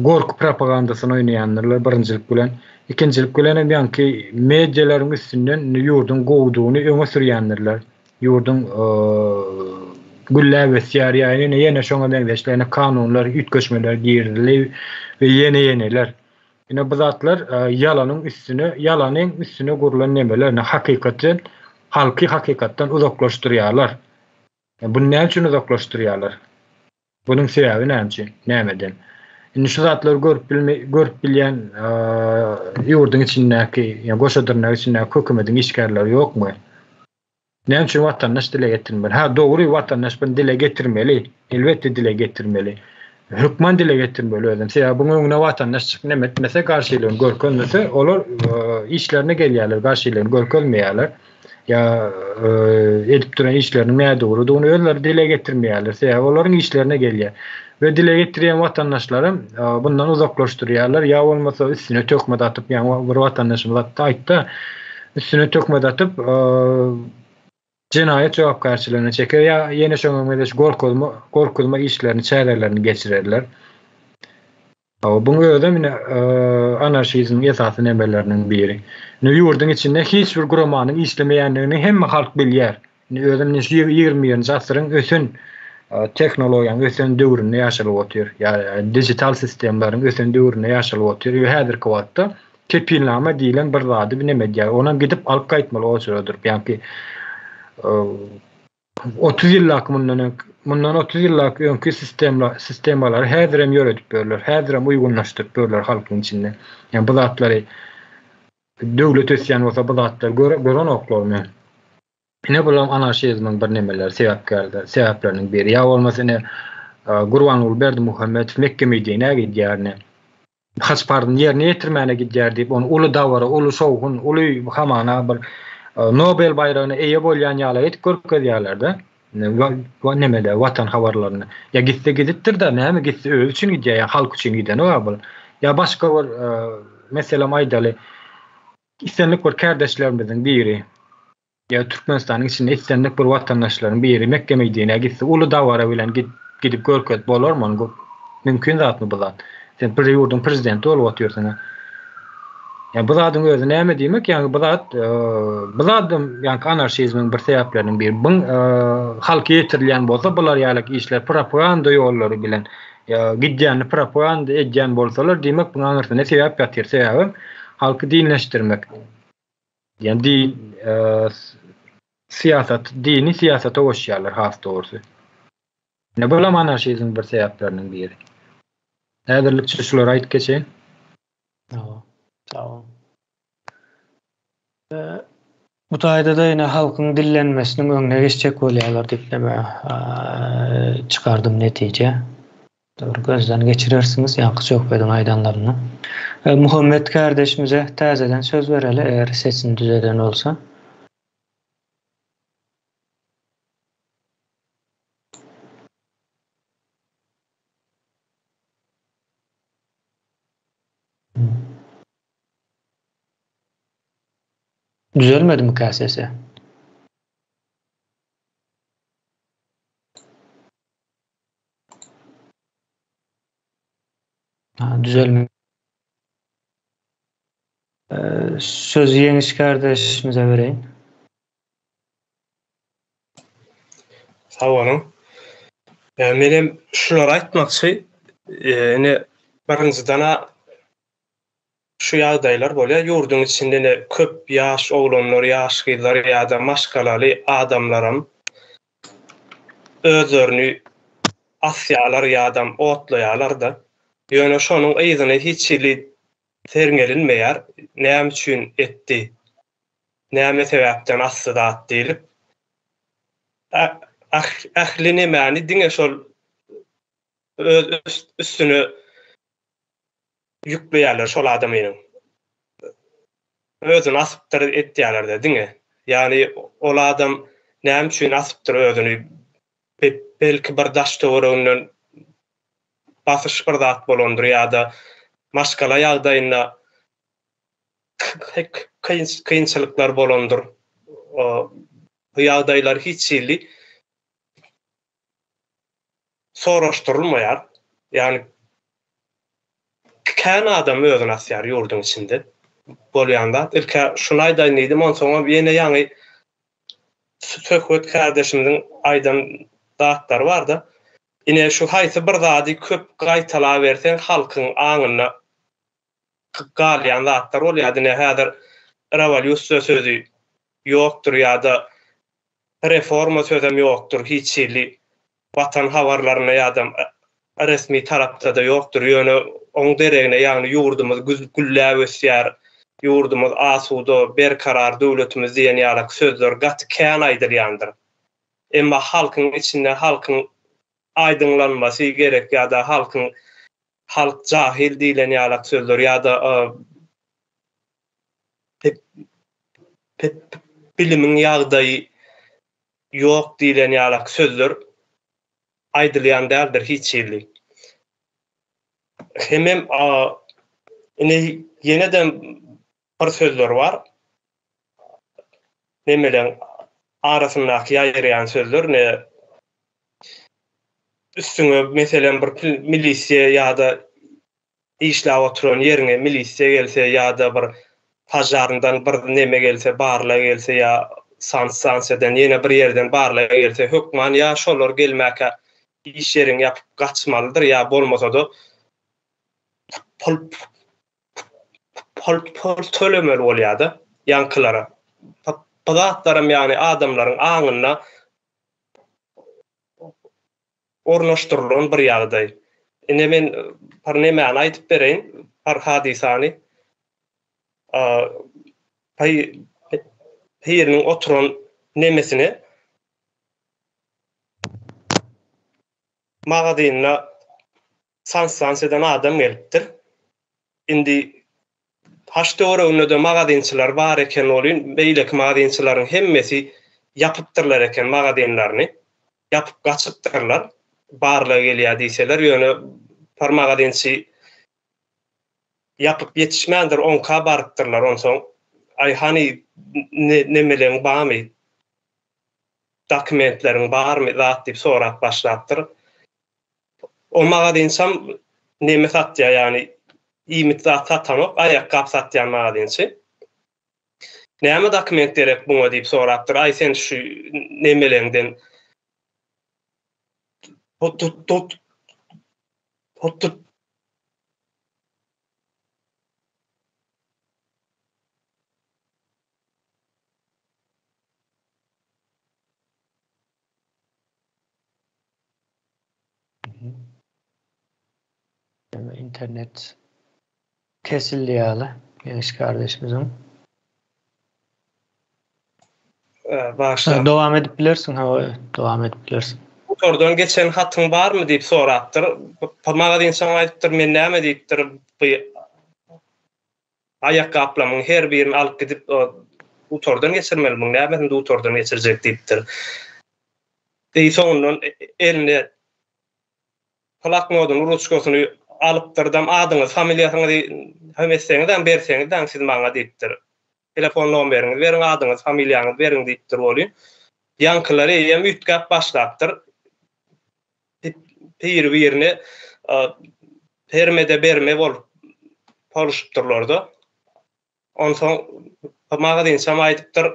gorky propagandasyny oýnaýandyrlar birinjilik bilen. Ikinjilik bilen hem ýaňky medialaryň üstünden ýurduň gowudygyny öňe sürýändirler. Ýurduň gülläp ösýär ýa ýene ýene şoňa meňzeşler ýene kanunlar, üýtgeşmeler girizildi we ýene ýeneler. Ine bu zatlar ýalanyň üstüne, ýalanyň üstüne gurlan nemeler, ine hakykaty, halky hakykatdan uzaklaşdyrýarlar. Bunu näme üçin uzaklaşdyrýarlar? Bunuň sebäbi näme üçin? Nämeden? Indi şu zatlary görüp bilme, görüp bilýän ýurduň içindäki, ýa goşa dyrnak içindäki hökümetiň işgärleri ýokmy? Näme üçin watandaş dile getirmeli? Ha dogry watandaş bunu dile getirmeli. Elbetde dile getirmeli. Hökman dile getirmeli özem. Sebäbi buň öňüne watandaş çykyp neme etmese, garşylygyny görkezmese, olar e, işlerine gelýärler, garşylygyny görkezmeýärler. Ýa e, edip duran işleriniň nädogrudygyny özleri dile getirmeýärler. Sebäbi olaryň işlerine gelýär. We dile getirýän watandaşlaram e, bundan uzaklaşdyrýarlar. Ýa bolmasa üstüne töhmet atyp, ýa bir watandaşymyz hatda aýtdy, üstüne töhmet atyp, jenaýat jogapkärçiligine çeker ýa ýene şoňa meňzeş gorkuzma, gorkuzma işlerini, çärelerini geçirerler. Buň özem ine anarşizmiň esasy nemeleriniň biri. Ine ýurduň içinde hiç bir guramanyň işlemeýändigini hemme halk bilýär. Indi özem ine şu 21-nji asyryň ösen tehnologiýanyň ösen döwründe ýaşalyp otyr. Ýa digital sistemalaryň ösen döwründe ýaşalyp otyr we häzirki wagtda kepilnama diýlen bir zady bir neme edýär. Onam gidip alyp gaýtmaly oçura durup. Ýa-ki 30 ýyllak mundan öň mundan 30 ýyllak öňki sistemla sistemalary häzirem ýöredip ýörler. Häzirem uýgunlaşdyryp ýörler halkyň içinde. Ýa bu zatlary döwlet ösýän bolsa bu zatlary görenoklarmy? Ine bulam anarşizmiň bir nemeleri sebäpkärler, sebäpleriniň biri. Ýa bolmasa ine Gurbanguly Berdimuhamedow Mekge Medinä gidýär ine. Haç parzyny ýerine ýetirmäne gidýär diýip, ony uly dabara, uly şowhun, uly hamana bir Nobel baýragyna eýe bolýan ýaly edip görkezýärler-de. Nemede Watan habarlarynda. Ýa gitse gidipdir-de, näme gitse özi üçin gidýär, ýa halk üçin gidenok-a bul. Ýa başga bir meselem aýdaly, islendik bir kärdeşlerimiziň biri ýa Türkmenistanyň içinde islendik bir watandaşlaryň biri Mekge Medinä gitse uly dabara bilen gidip görkezip bolarmy ony? Mümkin zatmy bu zat? Sen bir ýurduň prezidenti bolup otyrsyň. Ýa bu zadyň özi näme diýmek? Ýagny bu zat bu zadam ýaňky anarşizmiň bir sebäpleriniň biri. Buň halka ýetirilýän bolsa bular ýaly işler propaganda ýollary bilen ýa gidýänini propaganda edýän bolsalar diýmek buň aňyrsynda sebäp ýatyr. Sebäbem halky dinleşdirmek. Ýa din syýasat dini syýasata goşýarlar has dogrusy. Ine bulam anarşizmiň bir sebäpleriniň biri. Häzirlikçe şulary aýdyp geçeýin.
Sag bol. Bu taýda-da ýene halkyň dillenmesiniň öňüne geçjek bolýarlar diýip neme çykardym netije. Bir gözden geçirersiňiz ýaňky söhbediň aýdanlaryny. Muhammet kardeşimize täzeden söz bereli eger sesini düzeden bolsa. Düzelmedimikä sesi? Ha, düzelme. Ee, sözü Ýeňiş kardeşimize bereýin.
Sag boluň. Menem şulary aýtmakçy, ine birinjiden-ä şu ýagdaýlar bolýar, ýurduň içinde ine köp ýaş oglanlar, ýaş gyzlar ýa-da maşgalaly adamlaram özlerini asýarlar ýa-da otlaýarlar-da. Ýöne şonuň yzyny hiç hili serňelinmeýär, näme üçin etdi? Näme sebäpden asdy zat diýlip, ähli nemäni diňe şol öz üstüne ýükleýärler şol adamynyň. Özüni asypdyr etýärler-de diňe. Ýagny ol adam näme üçin asypdyr özüni? Belki bir daş-töwereginden basyş bir zat bolandyr ýa-da maşgala ýagdaýynda kynçylyklar bolandyr. Bu ýagdaýlar hiç hili soraşdyrylmaýar. Ýagny kän adam özüni asýar ýurduň içinde bolýan zat. Ilk-ä şuny aýdaýyn diýdim, onsoňam ýene ýaňy Söhbet kardeşimiziň aýdan zatlary bar-da. Ine şu haýsy bir zady köp gaýtalaberseň halkyň aňynda galýan zatlar bolýar. Ine häzir rewolýusiýa sözi ýokdur ýa-da reforma sözem ýokdur hiç hili Watan habarlarynda ýa-da resmi tarapda-da ýokdur. Ýöne oň deregine ýagny ýurdumyz gülläp ösýär, ýurdumyz asuda, berkarar döwletimiz diýen ýalak sözler gaty kän aýdylýandyr. Emma halkyň içinde halkyň aýdyňlanmasy gerek ýa-da halkyň Halk jahyl diýlen ýalak sözler ýa-da bilimiň ýagdaýy ýok diýlen ýalak sözler aýdylýan däldir hiç hili. Hemem ine ýene-de bir sözler bar. Nemeleň arasyndaky ýaýraýan sözler ne üstüňe meselem bir milisiýa ýa-da işläp oturan ýeriňe milisiýa gelse ýa-da bir pažarnydan bir neme gelse barlag gelse ýa sanstansiýadan ýene bir ýerden barlag gelse hökman ýa şolar gelmäkä iş ýeriňi ýapyp gaçmalydyr ýa bolmasa-da pul pul pul tölemeli bolýar-da ýaňkylara. Bu zatlaram ýagny adamlaryň aňynda ornaşdyrylan bir ýagdaý. Ine men bir nemäni aýdyp bereýin, bir hadysany. Piriniň oturan nemesine magazynyna sanstansiýadan adam gelipdir. Indi Haş töwereginde-de magazinçiler bar eken welin, beýleki magazinçileriň hemmesi ýapypdyrlar eken magazinlerini. Ýapyp gaçypdyrlar. Barlag gelýär diýseler, ýöne bir magazinçi ýapyp ýetişmändir, oňka barypdyrlar. Onsoň, aý hany nemeleň barmy, dokumentleriň barmy zat diýip sorap başlapdyr. O magazinçam neme satýar, ýagny iýmit zat satanok, aýakgap satýan magazinçi. Näme dokument gerek buňa diýip sorapdyr. Aý sen şu nemeleňden tut tut tut
Internet kesildi ýaly Ýeňiş kardeşimiziň.
Bagyşla.
Dowam edip bilersiň, hawa, dowam edip bilersiň.
Gutardan geçen hatyň barmy diýip sorapdyr. Magazinçam aýdypdyr, men näme diýipdir, bu aýakgaplamyň her birini alyp gidip gutardan geçirmeli, muň nämesini dutardan geçirjek diýipdir. Eý soňundan eline Bloknodyny, ruçkasyny alypdyrdam, adyňyzy, familiýasyňyzy hem etseňizem, berseňizem siz maňa diýipdir. Telefon nomeriňizi beriň, adyňyzy, familiýaňyzy beriň diýipdir welin, ýaňkylar eýýäm üýtgäp başlapdyr. Biri-birine berme-de berme bolup boluşypdyrlar-da. Onsoň magazinçam aýdypdyr,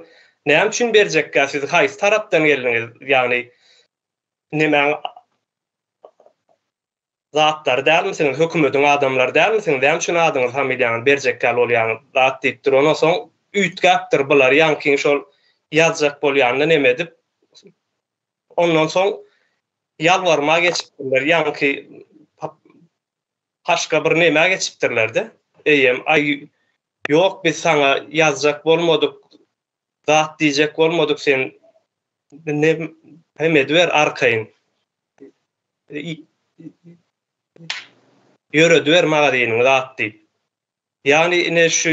Näme üçin berjekkä siz haýsy tarapdan geldiňiz, ýagny nemäň zatlary dälmisiňiz, hökümediň adamlary dälmisiňiz, näme üçin adyňyzy, familiýaňyzy berjekkäl bolýaňyz zat diýipdir. Ondan soň üýtgäpdir bular, ýaňkyň şol ýazjak bolýanyny neme edip, ondan soň ýalbarma geçipdirler, ýaňky başga bir nemä geçipdirler-de, eýýäm, aý, ýok biz saňa ýazjak bolmadyk, zat diýjek bolmadyk sen hem ediber arkaýyn. Ýörediber magazynyňy zat diýip. Ýagny ine şu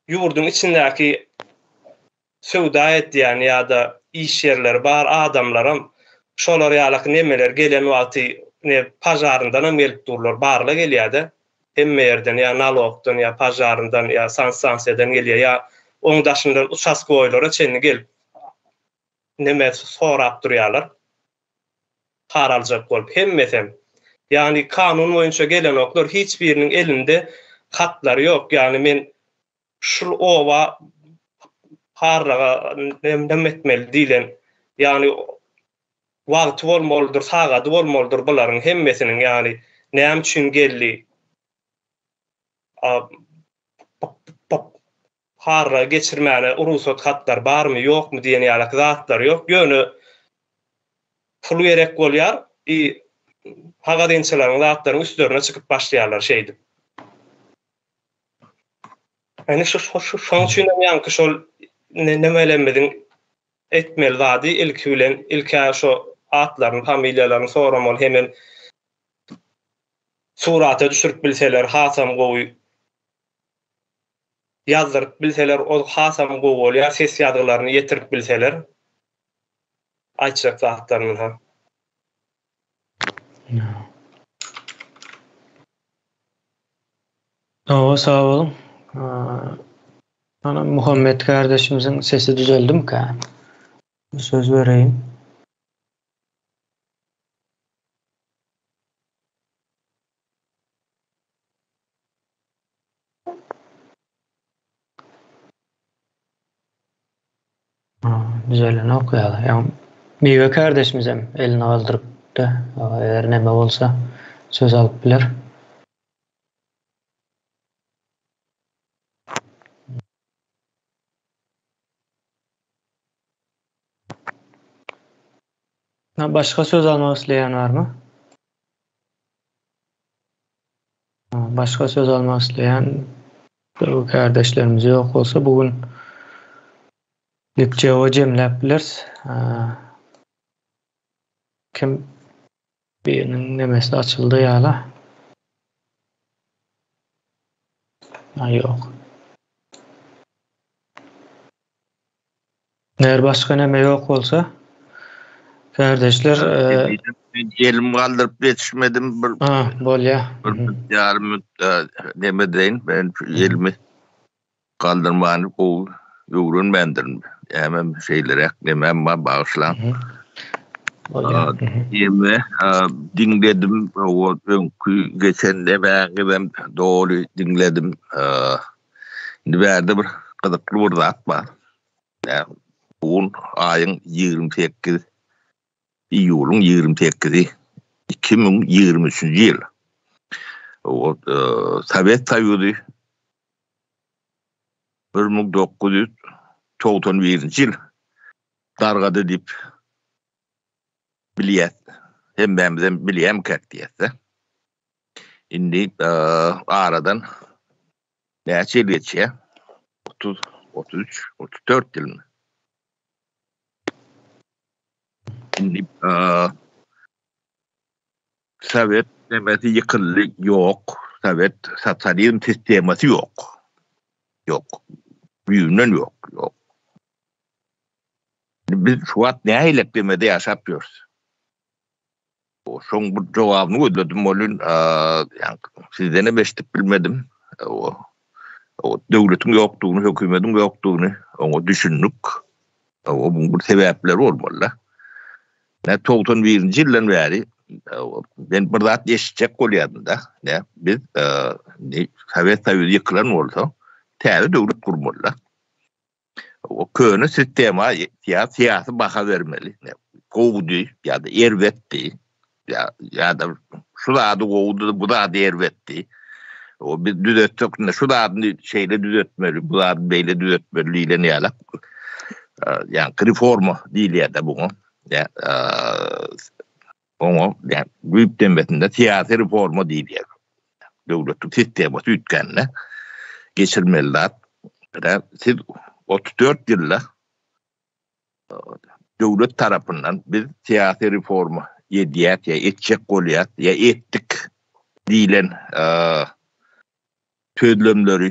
ýurduň içindäki söwda edýän ýa-da iş ýerleri bar adamlaram şolar ýalaky nemeler gelen wagty ne pažaryndanam gelip durlar barla gelýädä. Hemme ýerden ýa nalogdan ýa pažaryndan ýa sanstansiýadan gelýär ýa oň daşyndan uçastkoýlara çenli gelip neme sorap durýarlar. Par aljak bolup hemmesem. Ýagny kanun boýunça gelenoklar hiç biriniň elinde hatlary ýok. Ýagny men şul oba parlaga neme etmeli diýlen ýagny wagty bolmalydyr, sagady bolmalydyr bularyň hemmesiniň, ýagny näme üçin geldi, parra geçirmäne rugsat hatlar barmy, ýokmy diýen ýalak zatlar ýok, ýöne pul gerek bolýar i magazinçilaryň zatlaryň üstlerine çykyp başlaýarlar şeýdip. Ýani şu şoň üçin hem ýaňky şol nemelerimiziň etmeli zady ilki bilen ilkä şo atlaryny familiýalaryny soramaly hemem surata düşürip bilseler hasam gowy ýazdyryp bilseler ol hasam gowy bolýar ses ýazgylaryny ýetirip bilseler aýtjak zatlarym ynha.
Hawa sag boluň. Ana Muhammet kardeşimiziň sesi düzeldimikä? Söz bereýin. Düzelenok ýaly. Ýa Miwe kardeşimizem elini galdyrypdy. Eger neme bolsa söz alyp biler. Başga söz almak isleýän barmy? Başga söz almak isleýän bu kardeşlerimiz ýok bolsa bu gün likjewa jemläp bileris. Kim biriniň nemesi açyldy ýaly. Ha ýok. Eger başga neme ýok bolsa. Kardeşler,
Men elimi galdyryp ýetişmedim bir.
Ha, bolýa.
Bir ýarym minut neme edeýin, men elimi galdyrmany gowy öwrenmändirin. Ämem şeýleräk nemem bar, bagyşlaň.
Bolýa.
Eme diňledim, o öňki geçen nemäňizem doly diňledim. Indi bärde bir gyzykly bir zat bar. Bu gün aýyň 28 iýulyň 28-i 2023-nji ýyl. O Sowet Soýuzy 1991-nji ýyl dargady diýip bilýäs. Hemmämizem bilýämkäk diýäs-de. Indi aradan Näçe ýyl geçýär? 30, 33, 34 ýylmy? Indi Sowet nemesi ýykyldy, ýok. Sowet sosializm sistemasy ýok. Ýok. Düýbünden ýok, ýok. Biz şu wagt nähili demede ýaşap ýörüs? Şoň bir jogabyny gözledim welin, sizdenem eşidip bilmedim. O döwletiň ýokdugyny, hökümediň ýokdugyny oňa düşündik. O buň bir sebäpleri bolmaly-da. Nä 91-nji ýyldan bäri men bir zat eşitjek bolýardym-da. Nä biz Sowet Soýuzy ýykylan bolsa, täze döwlet gurmaly-da. O köne sistema ýa syýasy baha bermeli. Gowudy ýa-da erbetdi. Ýa ýa-da şu zady gowudy, bu zady erbetdi. O biz düzetsek, şu zadyny şeýle düzetmeli, bu zady beýle düzetmeli diýlen ýaly. Ýa reforma diýilýär-de buňa. Ýa oňa ýa güýp demesinde syýasy reforma diýilýär. Döwletiň sistemasy üýtgände geçirmeli zat. Siz 34 ýylda döwlet tarapyndan biz syýasy reforma edýäs ýa etjek bolýas ýa etdik diýlen sözlemleri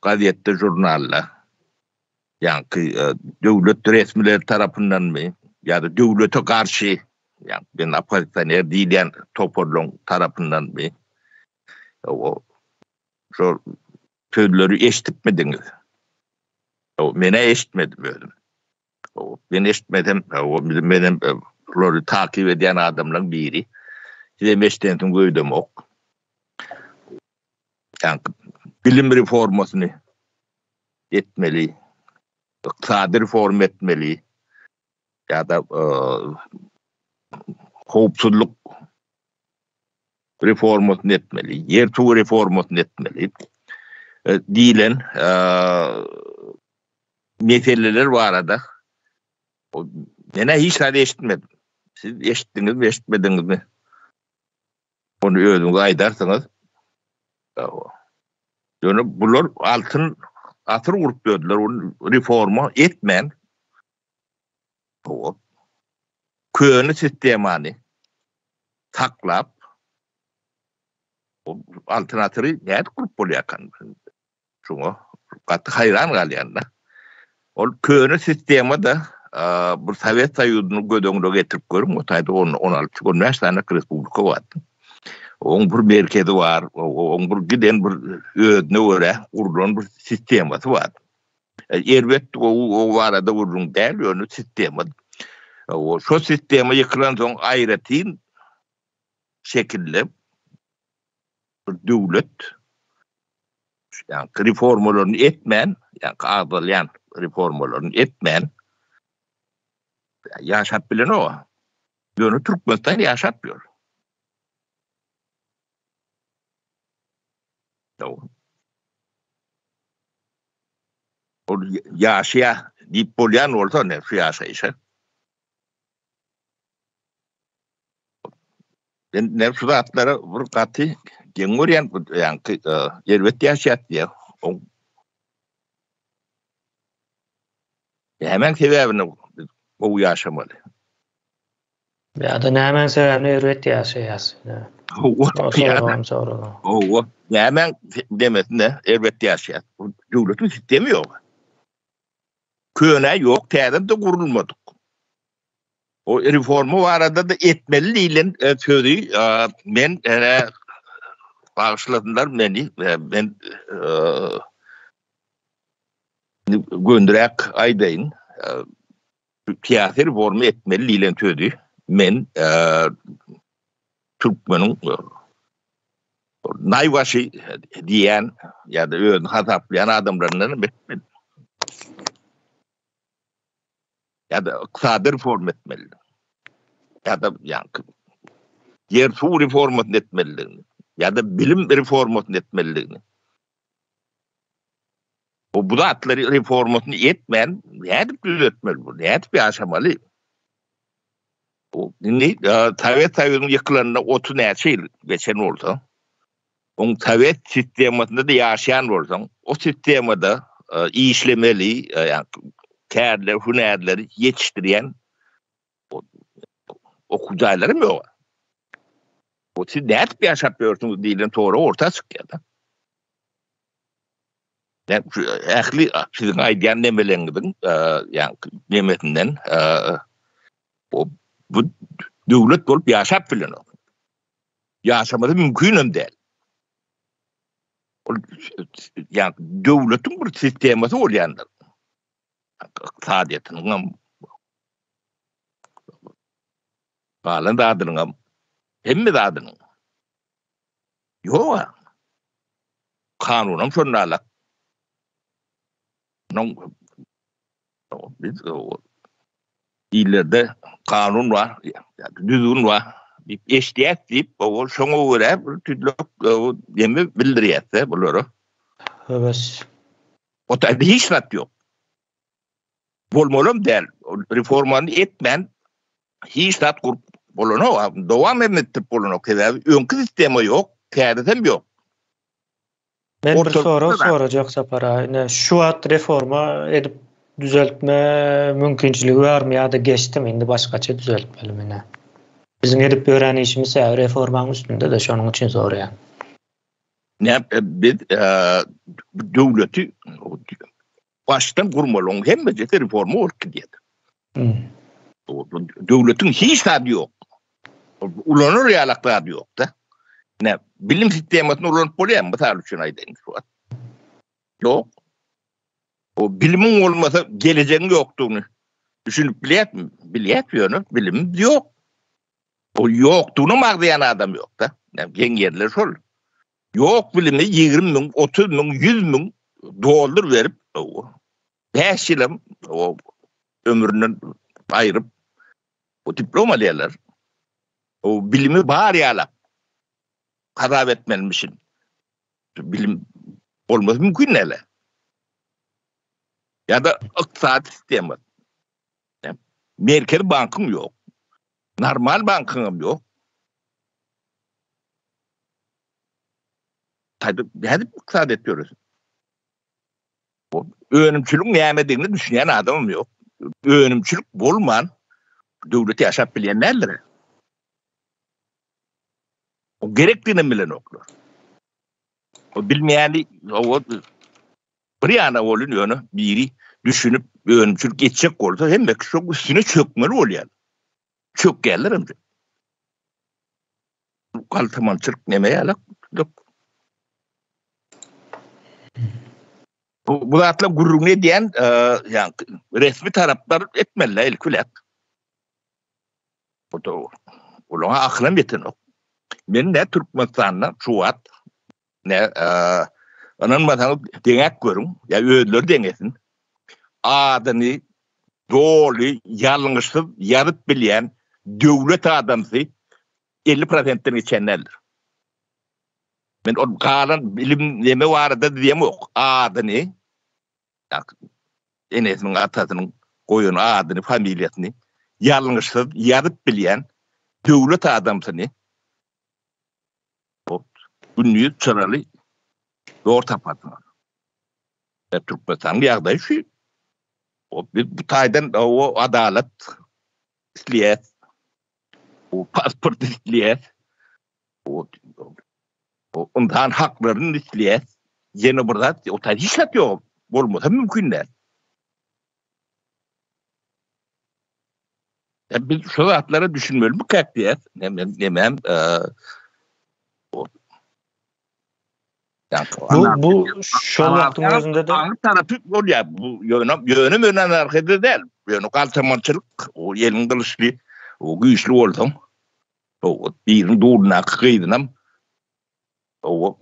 gazetde, žurnalda ýaňky döwlet resmileri tarapyndanmy ýa-da döwlete garşy ýa-da men oppozisioner diýilýän toparlaryň tarapyndanmy o şol sözleri eşidipmidiňiz? Men-ä eşitmedim özüm. Men eşitmesem, menem şulary takyp edýän adamlaryň biri. Sizem eşidensiň öýdemok. Ýaňky bilim reformasyny etmeli, ykdysady reforma etmeli ýa-da howpsuzlyk reformasyny etmeli, ýer-suw reformasyny etmeli diýlen meseleler barada men-ä hiç zat eşitmedim. Siz eşitdiňizmi, eşitmediňizmi? Ony özüňiz aýdarsyňyz. Ýöne bular altyn asyr gurup ýördüler, ony reforma etmän. Köne sistemany saklap altyn asyry nädip gurup bolýarkan? Şuňa gaty haýran galýan-da. Ol köne sistema-da bir Sowet Soýuzyny göz öňüne getirip görüň, o taýda on, 16, 15 sany respublika bardy. Oň bir merkezi bar, oň bir giden bir özüne görä gurlan bir sistemasy bar. Erbet gowy o barada gürrüň däl, ýöne sistema. Şo sistema ýykylansoň aýratyn şekilde bir döwlet ýaňky reformalaryny etmän, ýaňky agzalýan reformalaryny etmän ýaşap bilenok. Ýöne Türkmenistan ýaşap ýör. Ol ýaşaýar diýip bolýan bolsa ne şu ýaşaýşa. Men ne şu zatlara bir gaty geň görýän, ýaňky erbet ýaşaýat diýýär. Oň Nämäň sebäbini biz gowy ýaşamaly?
Ýa-da nämäň sebäbini erbet ýaşaýas?
Hawa, nämäň demesine erbet ýaşaýas? Döwletiň sistemi ýok. Köne ýok, täze-de gurulmadyk. O reforma barada-da etmeli diýlen sözi men bagyşlasynlar meni men göndüräk aýdaýyn. Syýasy reforma etmeli diýlen sözi men türkmeniň naýbaşy diýýän ýa-da özüni hasaplaýan adamlaryndan hem etmedim. Ýa-da ykdysady reforma etmeli. Ýa-da ýaňky ýer suw reformasyny etmelidigini, ýa-da bilim reformasyny etmelidigini. Bu bu zatlary reformasyny etmän nädip düzetmeli bu? Nädip ýaşamaly? Bu indi Sowet Soýuzynyň ýykylanyna 30 näçe ýyl geçen bolsa, oň sowet sistemasynda-da ýaşaýan bolsaň, o sistemada işlemeli, ýagny kärler, hünärleri ýetişdirýän okuw jaýlary hem ýok. O siz nädip ýaşap ýörsüňiz diýlen sorag orta çykýar-da. Ähli siziň aýdýan nemeleňiziň, ýagny nemesinden bu döwlet bolup ýaşap bilenok. Ýaşamasy mümkin hem däl. Ol ýagny döwletiň bir sistemasy bolýandyr. Ykdysadyýetiniň hem galan zadynyň hem hemme zadynyň. Ýok. Kanunam şonda alak. Biz illerde kanun bar, düzgün bar diýip eşidýäs diýip, ol şoňa görä bir tüýdük ýemi bildirýäs-de bulara.
Höwes.
O taýda hiç zat ýok. Bolmalam däl. Reformany etmän hiç zat gurup bolanok, dowam hem etdirip bolanok. Sebäbi öňki sistema ýok, täzesem ýok.
Men bir sorag sorajak Sapar aga. Ine şu wagt reforma edip düzeltme mümkinçiligi barmy ýa-da geçdimi indi başgaça düzeltmelimi ine. Biziň edip ýören işimiz ýa reformaň üstünde-de şonuň üçin soraýan.
Ne biz döwleti başdan gurmaly oň hemmejesi reforma bolup gidýär. Döwletiň hiç zady ýok. Ulanar ýalak zady ýok-da. Ne bilim sistemasyny ulanyp bolýarmy mysal üçin aýdaýyn şu wagt. Ýok. O bilimiň bolmasa gelejegiň ýokdugyny düşünip bilýärmi? Bilýär ýöne bilim ýok. O ýokdugyny magzaýan adam ýok-da. Geň ýerler şol. Ýok bilimi 20 müň, 30 müň, 100 müň dollar berip, 5 ýylam o ömründen aýryp o diplom alýarlar. O bilimi bar ýalak hasap etmelimişin. Bilim bolmasy mümkin däl. Ýa-da ykdysady sistema. Merkezi bankyň ýok. Normal bankyň hem ýok. Taýda nädip ykdysadyýet ýöresin? Önümçiligiň nämedigine düşünýän adamam ýok. Önümçilik bolman döwlet ýaşap bilýän däldir. O gerekdigini bilenoklar. O bilmeýäni o bir ýana bolun ýöne biri düşünip önümçilik etjek bolsa hemme kişi şoň üstüne çökmeli bolýar. Çökýärler hem. Galtamançylyk neme ýalak? Bu, bu zatlar gürrüňini edýän, e, ýa resmi taraplar etmeliler ilki bilen. Bu da olaryň akylam ýetenok. Men ne Türkmenistanda şu wagt ne e, ynanmasaňyz deňäp görüň, ýa özleri deňesin. Adyny doly ýalňyşsyz ýazyp bilýän döwlet adamsy 50 prosentden geçen däldir. Men ol galan bilim neme barada diýemok. Adyny enesiniň atasynyň goýan adyny, familiýasyny ýalňyşsyz ýazyp bilýän döwlet adamsyny gündiz çyraly zor taparsyňyz. Türkmenistanyň ýagdaýy şu. Biz bu taýdan o adalat isleýäs. O pasport isleýäs. O ynsan haklaryny isleýäs. Ýene bir zat, o taýda hiç zat ýok. Bolmasa mümkin däl. Biz şu zatlara düşünmelimikäk diýýäs. Nemem
Bu bu şol wagtyň özünde de
aňry tarapy bolýar. Bu ýöne ýöne möne anarhiýa däl. Ýöne galtamançylyk, o eliň gylyçly, o güýçli bolsaň, o biriniň dulundaky gyzynam o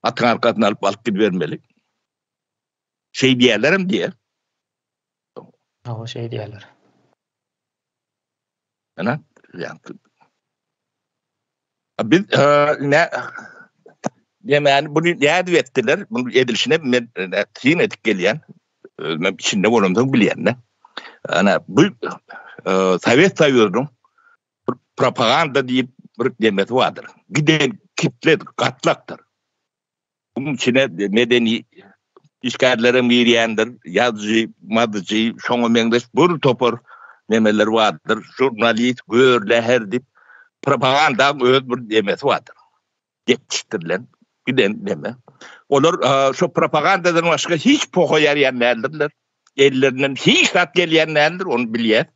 atyň arkasyna alyp alyp gidibermeli. Şeý diýerlerem diýer.
Hawa, şeý diýerler.
Ana, ýa Biz ne Demäni bunu nädip etdiler? Bunu edilişine men syn edip gelýän. Özüm içinde bolamsoň bilýän-de. Ana bu Sowet Soýuzynyň bir propaganda diýip bir demesi bardyr. Giden kitle gatlakdyr. Bunun içine medeni işgärlerem girýändir, ýazyjy, mazyjy, şoňa meňzeş bir topar nemeler bardyr, žurnalist, gör, läher diýip, propagandaň öz bir nemesi bardyr. Ýetişdirilen, giden neme. Olar şo propagandadan başga hiç poha ýarýan däldirler. Ellerinden hiç zat gelýän däldir, ony bilýäs.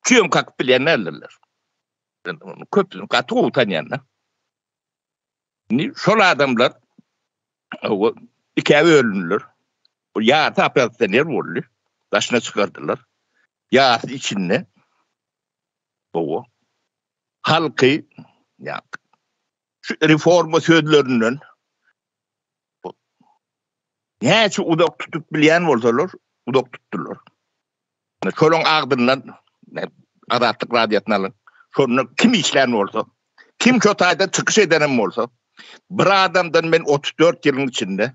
Çüýem kakyp bilýän däldirler. Men ony köpüsini gaty gowy tanýan-da. Indi şol adamlar ikä bölündiler. Bu ýarysy oppozisioner boldy. Daşyna çykardylar. Ýarysy içinde. Gowy. Halky ýa şu reforma sözlerinden näçe uzak tutup bilýän bolsalar, uzak tutdular. Şolaň agzyndan Azatlyk radiosyny alyň. Şonda kim işlän bolsa, kim şo taýda çykyş edenem bolsa, bir adamdan men 34 ýylyň içinde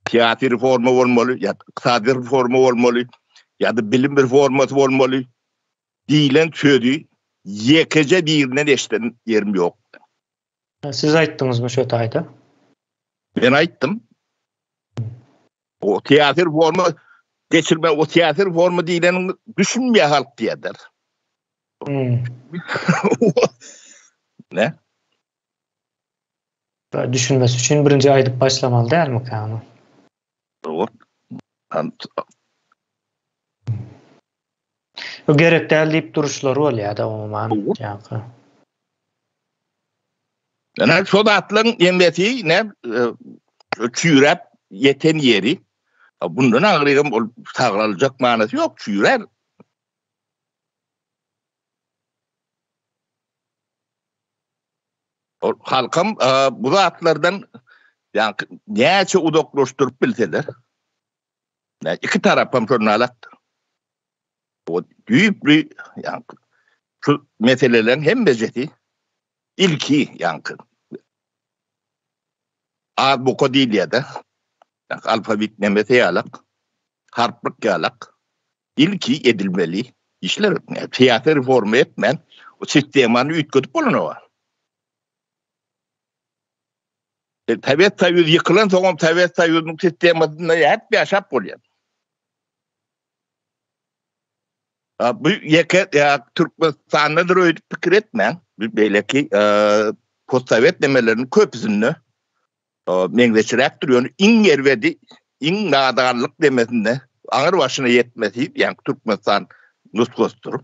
syýasy reforma bolmaly, ýa ykdysady reforma bolmaly, ýa-da bilim reformasy bolmaly diýlen sözi ýekeje birinden eşiden ýerim ýok.
Siz aýtdyňyzmy şo taýda?
Men aýtdym. O syýasy reforma geçirme, o syýasy reforma diýleniň düşünmeýär halk diýerler.
Hmm.
Ne?
Düşünmesi üçin birinji aýdyp başlamaly dälmi ony?
Dogry.
Bu gerek däl diýip duruşlary bolýar-da umuman. Ýa-da.
Ene şo zatlaryň hemmesi ne e, çüýräp ýeten ýeri. Bundan agrygam ol saglaljak manysy ýok, çüýrär. Ol halkam e, bu zatlardan ýa näçe uzaklaşdyryp bilseler, iki tarapam şonda alakdyr. O düýpli ýaňky şu meseleleriň hemmejesi ilki ýaňky azbuka diýilýär-de, ýaňky alfabet nemesi ýalak, harplyk ýalak ilki edilmeli işler. Syýasy reforma etmän, o sistemany üýtgedip bolanok. Sowet Soýuzy ýykylan soňam Sowet Soýuzynyň sistemasynda hep ýaşap bolýar. Bu ýeke Türkmenistandadyr öýdüp pikir etmäň. Bu beýleki postsowet nemeleriniň köpüsinde meňzeşräkdir. Ýöne iň erbedi, iň nadanlyk demesinde aňyr başyna ýetmesi, ýagny Türkmenistan nusgasydyr.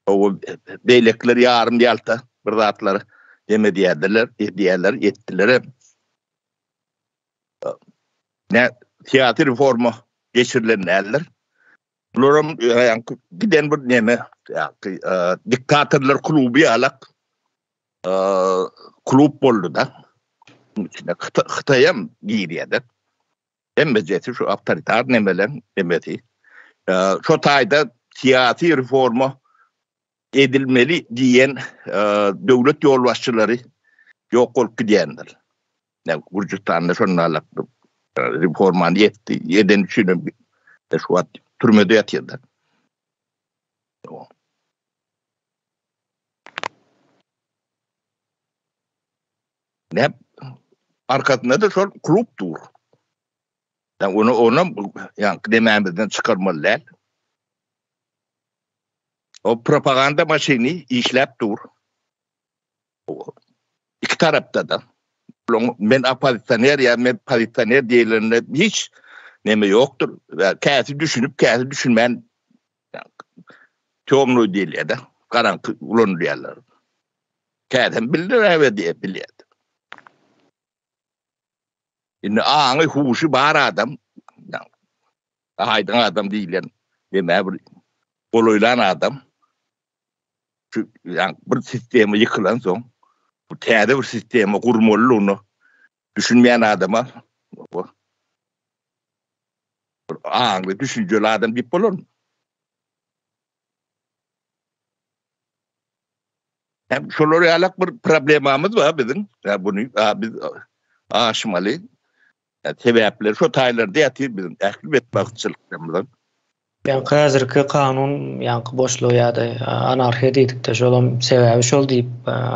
O beýlekiler ýarym ýalta bir zatlar deme diýerdiler, edýärler, etdiler. Ne syýasy reforma geçirilen däldir. Bularam ýaňky giden bir neme, ýaňky diktatorlar kluby ýalak klub boldy-da. Içine Hytaýam girýär-de. Hemmejesi şu awtoritar nemeleň nemesi. Şo taýda syýasy reforma edilmeli diýen döwlet ýolbaşçylary ýok bolup gidýändir. Gürjüstanda şonda alak reformany etdi. Eden üçin hem şu wagt türmede ýatyrlar. Ne arkasynda da şol klub dur. Yani onu ona yani demämizden çykarmaly däl. O propaganda maşyny işläp dur. Iki tarapda da. Men oppozisioner ýa men pozisioner diýilende hiç neme ýokdur. Käsi düşünip, käsi düşünmän. Temnoý diýilýär-de, garaňky ulanylýarlar. Käsem bildiräbe diýip bilýär. Indi aňy, huşy bar adam, aýdyň adam diýilen, demä bir golaýlan adam şu ýa bir sistema ýykylan soň bu täze bir sistema gurmalydygyna düşünmeýän adama bir aňly, düşünjeli adam diýip bolarmy? Hem şolar ýalak bir problemamyz bar biziň. Ýa buny biz aşmaly. Sebäpleri şo taýlarda ýatyr biziň ähli betbagtçylyklarymyzyň.
Ýaňky häzirki kanun ýaňky boşlugy ýa-da anarhiýa diýdikde şolam sebäbi şol diýip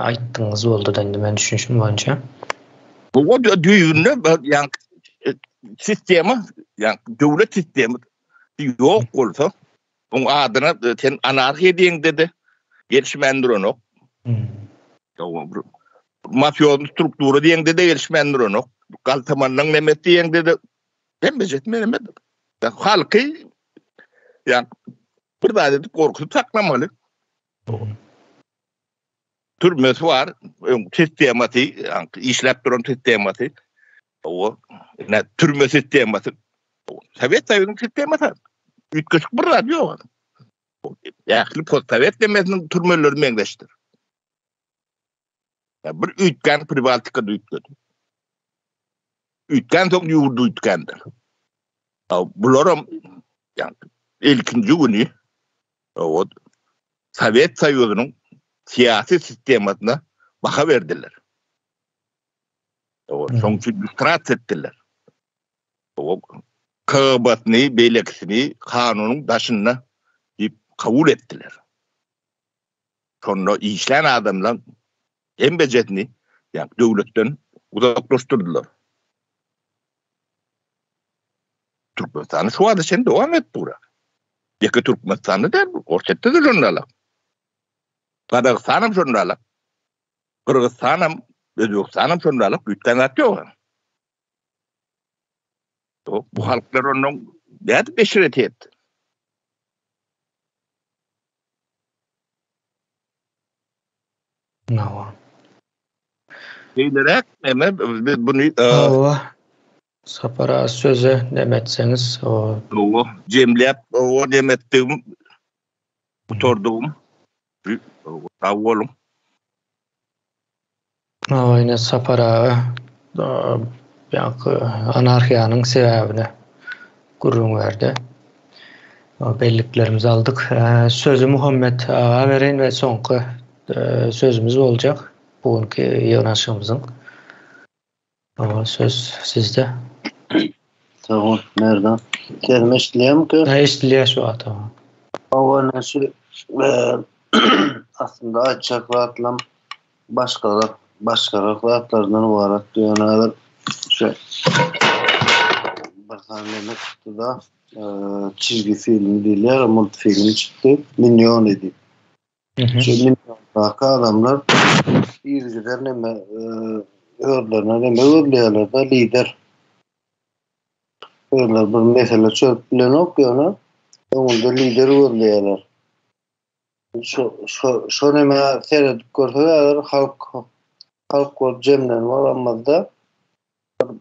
aýtdyňyz boldy-da indi men düşünişim boýunça.
Bu düýbünde ýaňky sistema, ýaňky döwlet sistemi ýok bolsa, oň adyna sen anarhiýa diýeňde-de gelişmän duranok. Mafioz struktura diýeňde-de gelişmän duranok. Galtamanlaň nemesi diýeňde-de hemmejesi menemedir. Halky ýa bir zat edip gorkuzyp saklamaly. Türmesi bar, öň sistemasy, işläp duran sistemasy. O ine türme sistemasy. Sowet Soýuzynyň sistemasy. Üýtgeşik bir zat ýok. Ähli postsowet demesiniň türmeleri meňzeşdir. Bir üýtgän Pribaltikada üýtgedi. Üýtgän soň ýurdy üýtgändir. Bularam ýa ilkinji güni o Sowet Soýuzynyň syýasy sistemasyna baha berdiler. Şoň üçin lýustrasiýa etdiler. O KGB-sini, beýlekisini kanunyň daşynda diýip kabul etdiler. Şonda işlän adamlaryň hemmejesini ýa döwletden uzaklaşdyrdylar. Türkmenistanda şu wagta çenli dowam edip dur. Ýeke Türkmenistanda däl, Orsýetde-de şonda-la. Gazagystanam şonda-la. Gyrgyzstanam, Özbegistanam şonda-la, üýtgän zat ýok. Bu halklar ondan nädip eşret etdi?
Hawa.
Beýleräk näme biz buny
Hawa. Sapar aga söze neme etseňiz o.
Hawa, jemläp o neme etdigim gutardygym. Sag boluň.
Hawa ine Sapar aga ýaňky anarhiýanyň sebäbini gürrüň berdi. Belliklerimizi aldyk. Sözi Muhammet aga bereýin we soňky sözümiz boljak bu günki ýygnanyşygymyzyň. Hawa söz sizde.
Sag bol Merdan. Sesim eşidilýärmikä?
Hä eşidilýär şu wagt hawa.
Hawa ine şu aslynda aýtjak zatlam başgarak başgarak zatlardan ybarat ýöne häzir şu bir sany neme çykdyda çizgi film diýilýär multfilm çykdy Miniony diýip. Şu Miniondaky adamlar yzygider neme özlerine neme gözleýärler-de lider. Özleri bir mesele çözüp bilenok ýöne öňünde lider gözleýärler. Şo şo şo neme seredip görsek häzir halk halk bolup jemlenip alanymyzda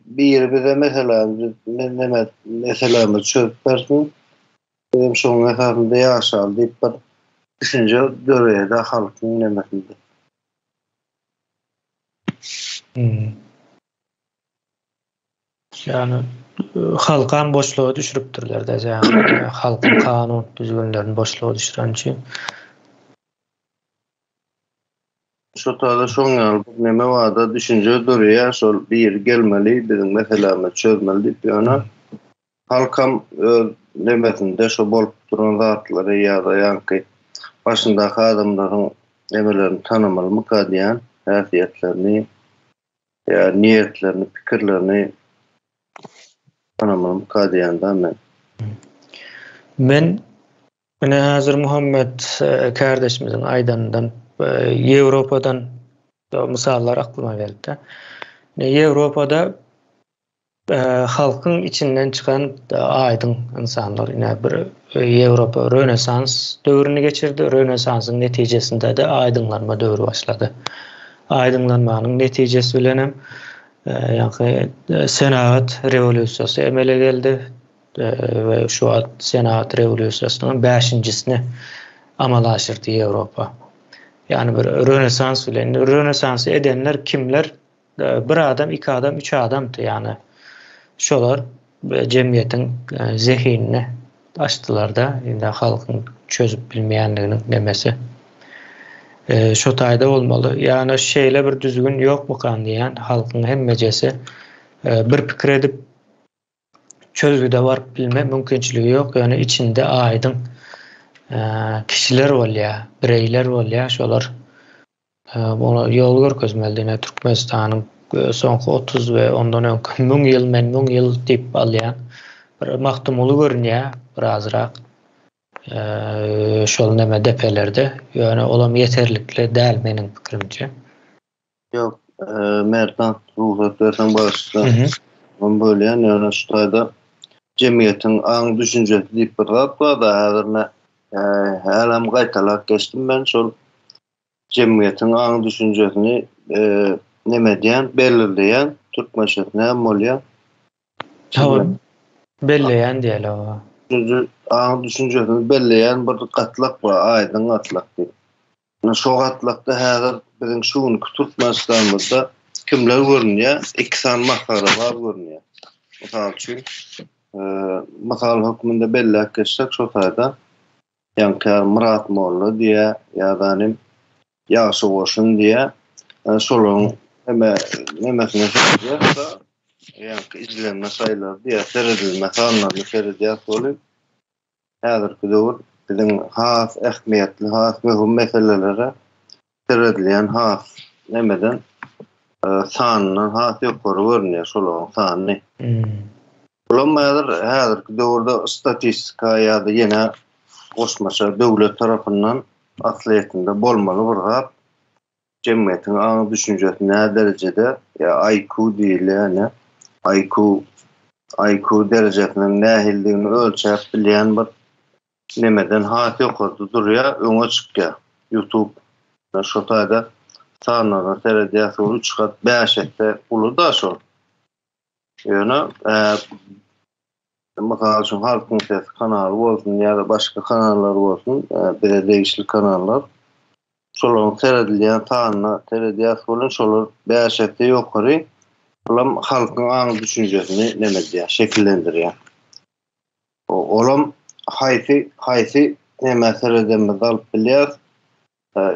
biri bize meselämizi neme meselämizi çözüp bersin. Bizem şonuň esasynda ýaşaly diýip bir düşünje döreýär-de halkyň nemesinde.
Hmm. Ýagny halkam boşluga düşüripdirler-de, ýagny halkyň kanun düzgünlerini boşluga düşüren üçin.
Şo taýda şoň ýaly bir neme barda düşünje döreýär, şol biri gelmeli, biziň meselämizi çözmeli diýip, ýöne halkam öz nemesinde şo bolup duran zatlary ýa-da ýaňky başyndaky adamlaryň nemelerini tanamalymyka diýýän, häsiýetlerini ýa niýetlerini, pikirlerini tanamalymyka diýýän-dä men.
Men Ine häzir Muhammet kärdeşimiziň aýdanyndan Ýewropadan mysallar aklyma geldi. Ine Ýewropada Halkyň içinden çykan aýdyň ynsanlar ine bir Ýewropa Rönesans döwrüni geçirdi. Rönesansyň netijesinde-de aýdyňlanma döwri başlady. Aýdyňlanmanyň netijesi bilen hem ýaňky senagat rewolýusiýasy emele geldi we şu wagt senagat rewolýusiýasynyň bäşinjisini amala aşyrdy Ýewropa. Ýagny bir Rönesans bilen Rönesansy edenler kimler? Bir adam, iki adam, üç adamdy ýagny. Şolar jemgyýetiň zehinini açdylar-da, indi halkyň çözüp bilmeýänliginiň nemesi. Şo taýda bolmaly. Ýagny şeýle bir düzgün ýokmukan diýýän, halkyň hemmejesi bir pikir edip çözgüde baryp bilme mümkinçiligi ýok, ýöne içinde aýdyň kişiler bolýar, bireýler bolýar, şolar Oňa ýol görkezmeli ine Türkmenistanyň soňky 30 we ondan öňki 1000 ýyl men 1000 ýyl diýip alýan bir Magtymguly görünýär birazrak şol neme depelerde ýöne olam ýeterlikli däl meniň pikirimçe.
Ýok, Merdan rugsat berseň bagyşla. Men bölýän ýöne şu taýda jemgyýetiň aň düşünjesi diýip bir zat bar-da häzir ine hälem gaýtalap geçdim men şol jemgyýetiň aň-düşünjesini neme edýän, belirleýän, türkmençesi näme bolýar?
Hawa, belleýän diýeli hawa.
Aň-düşünjesini belleýän bir gatlak bar, aýdyň gatlak diýip. Ine şo gatlakda häzir biziň şu günki Türkmenistanymyzda kimler görünýär? Iki sany masgarabaz görünýär. Mysal üçin, mysal hökmünde belläp geçsek şo taýda Ýaňky Myrat molla diýýä, ýa-da Ýagşy goşun diýýä. Şolaryň hemme nemesine seredýäs-de, ýaňky izlenme saýlary diýýä, seredilme sanlaryna seredýäs welin, häzirki döwür biziň has ähmiýetli, has möhüm meselelere seredilýän has nemeden sanyndan has ýokary görünýär şolaryň sany. Bulam häzir häzirki döwürde statistika ýa-da ýene goşmaça döwlet tarapyndan aslyýetinde bolmaly bir zat. Jemgyýetiň aň düşünjesi nä derejede ýa IQ diýilýän IQ IQ derejesiniň nähilidigini ölçäp bilýän bir nemeden has ýokarda durýar, öňe çykýar. Youtube şo taýda sanlaryna seredýäs, ol üç gat, bäş esse uly-da şol. Ýöne, mysal üçin, Halkyň sesi kanaly bolsun ýa-da başga kanallar bolsun, bize degişli kanallar, şolaryň seredilýän sanyna seredýäs welin, şolar bäş esse ýokary, olam halkyň aň-düşünjesini neme edýär, şekillendirýär. Olam haýsy haýsy nämä seredenimizi alyp bilýäris.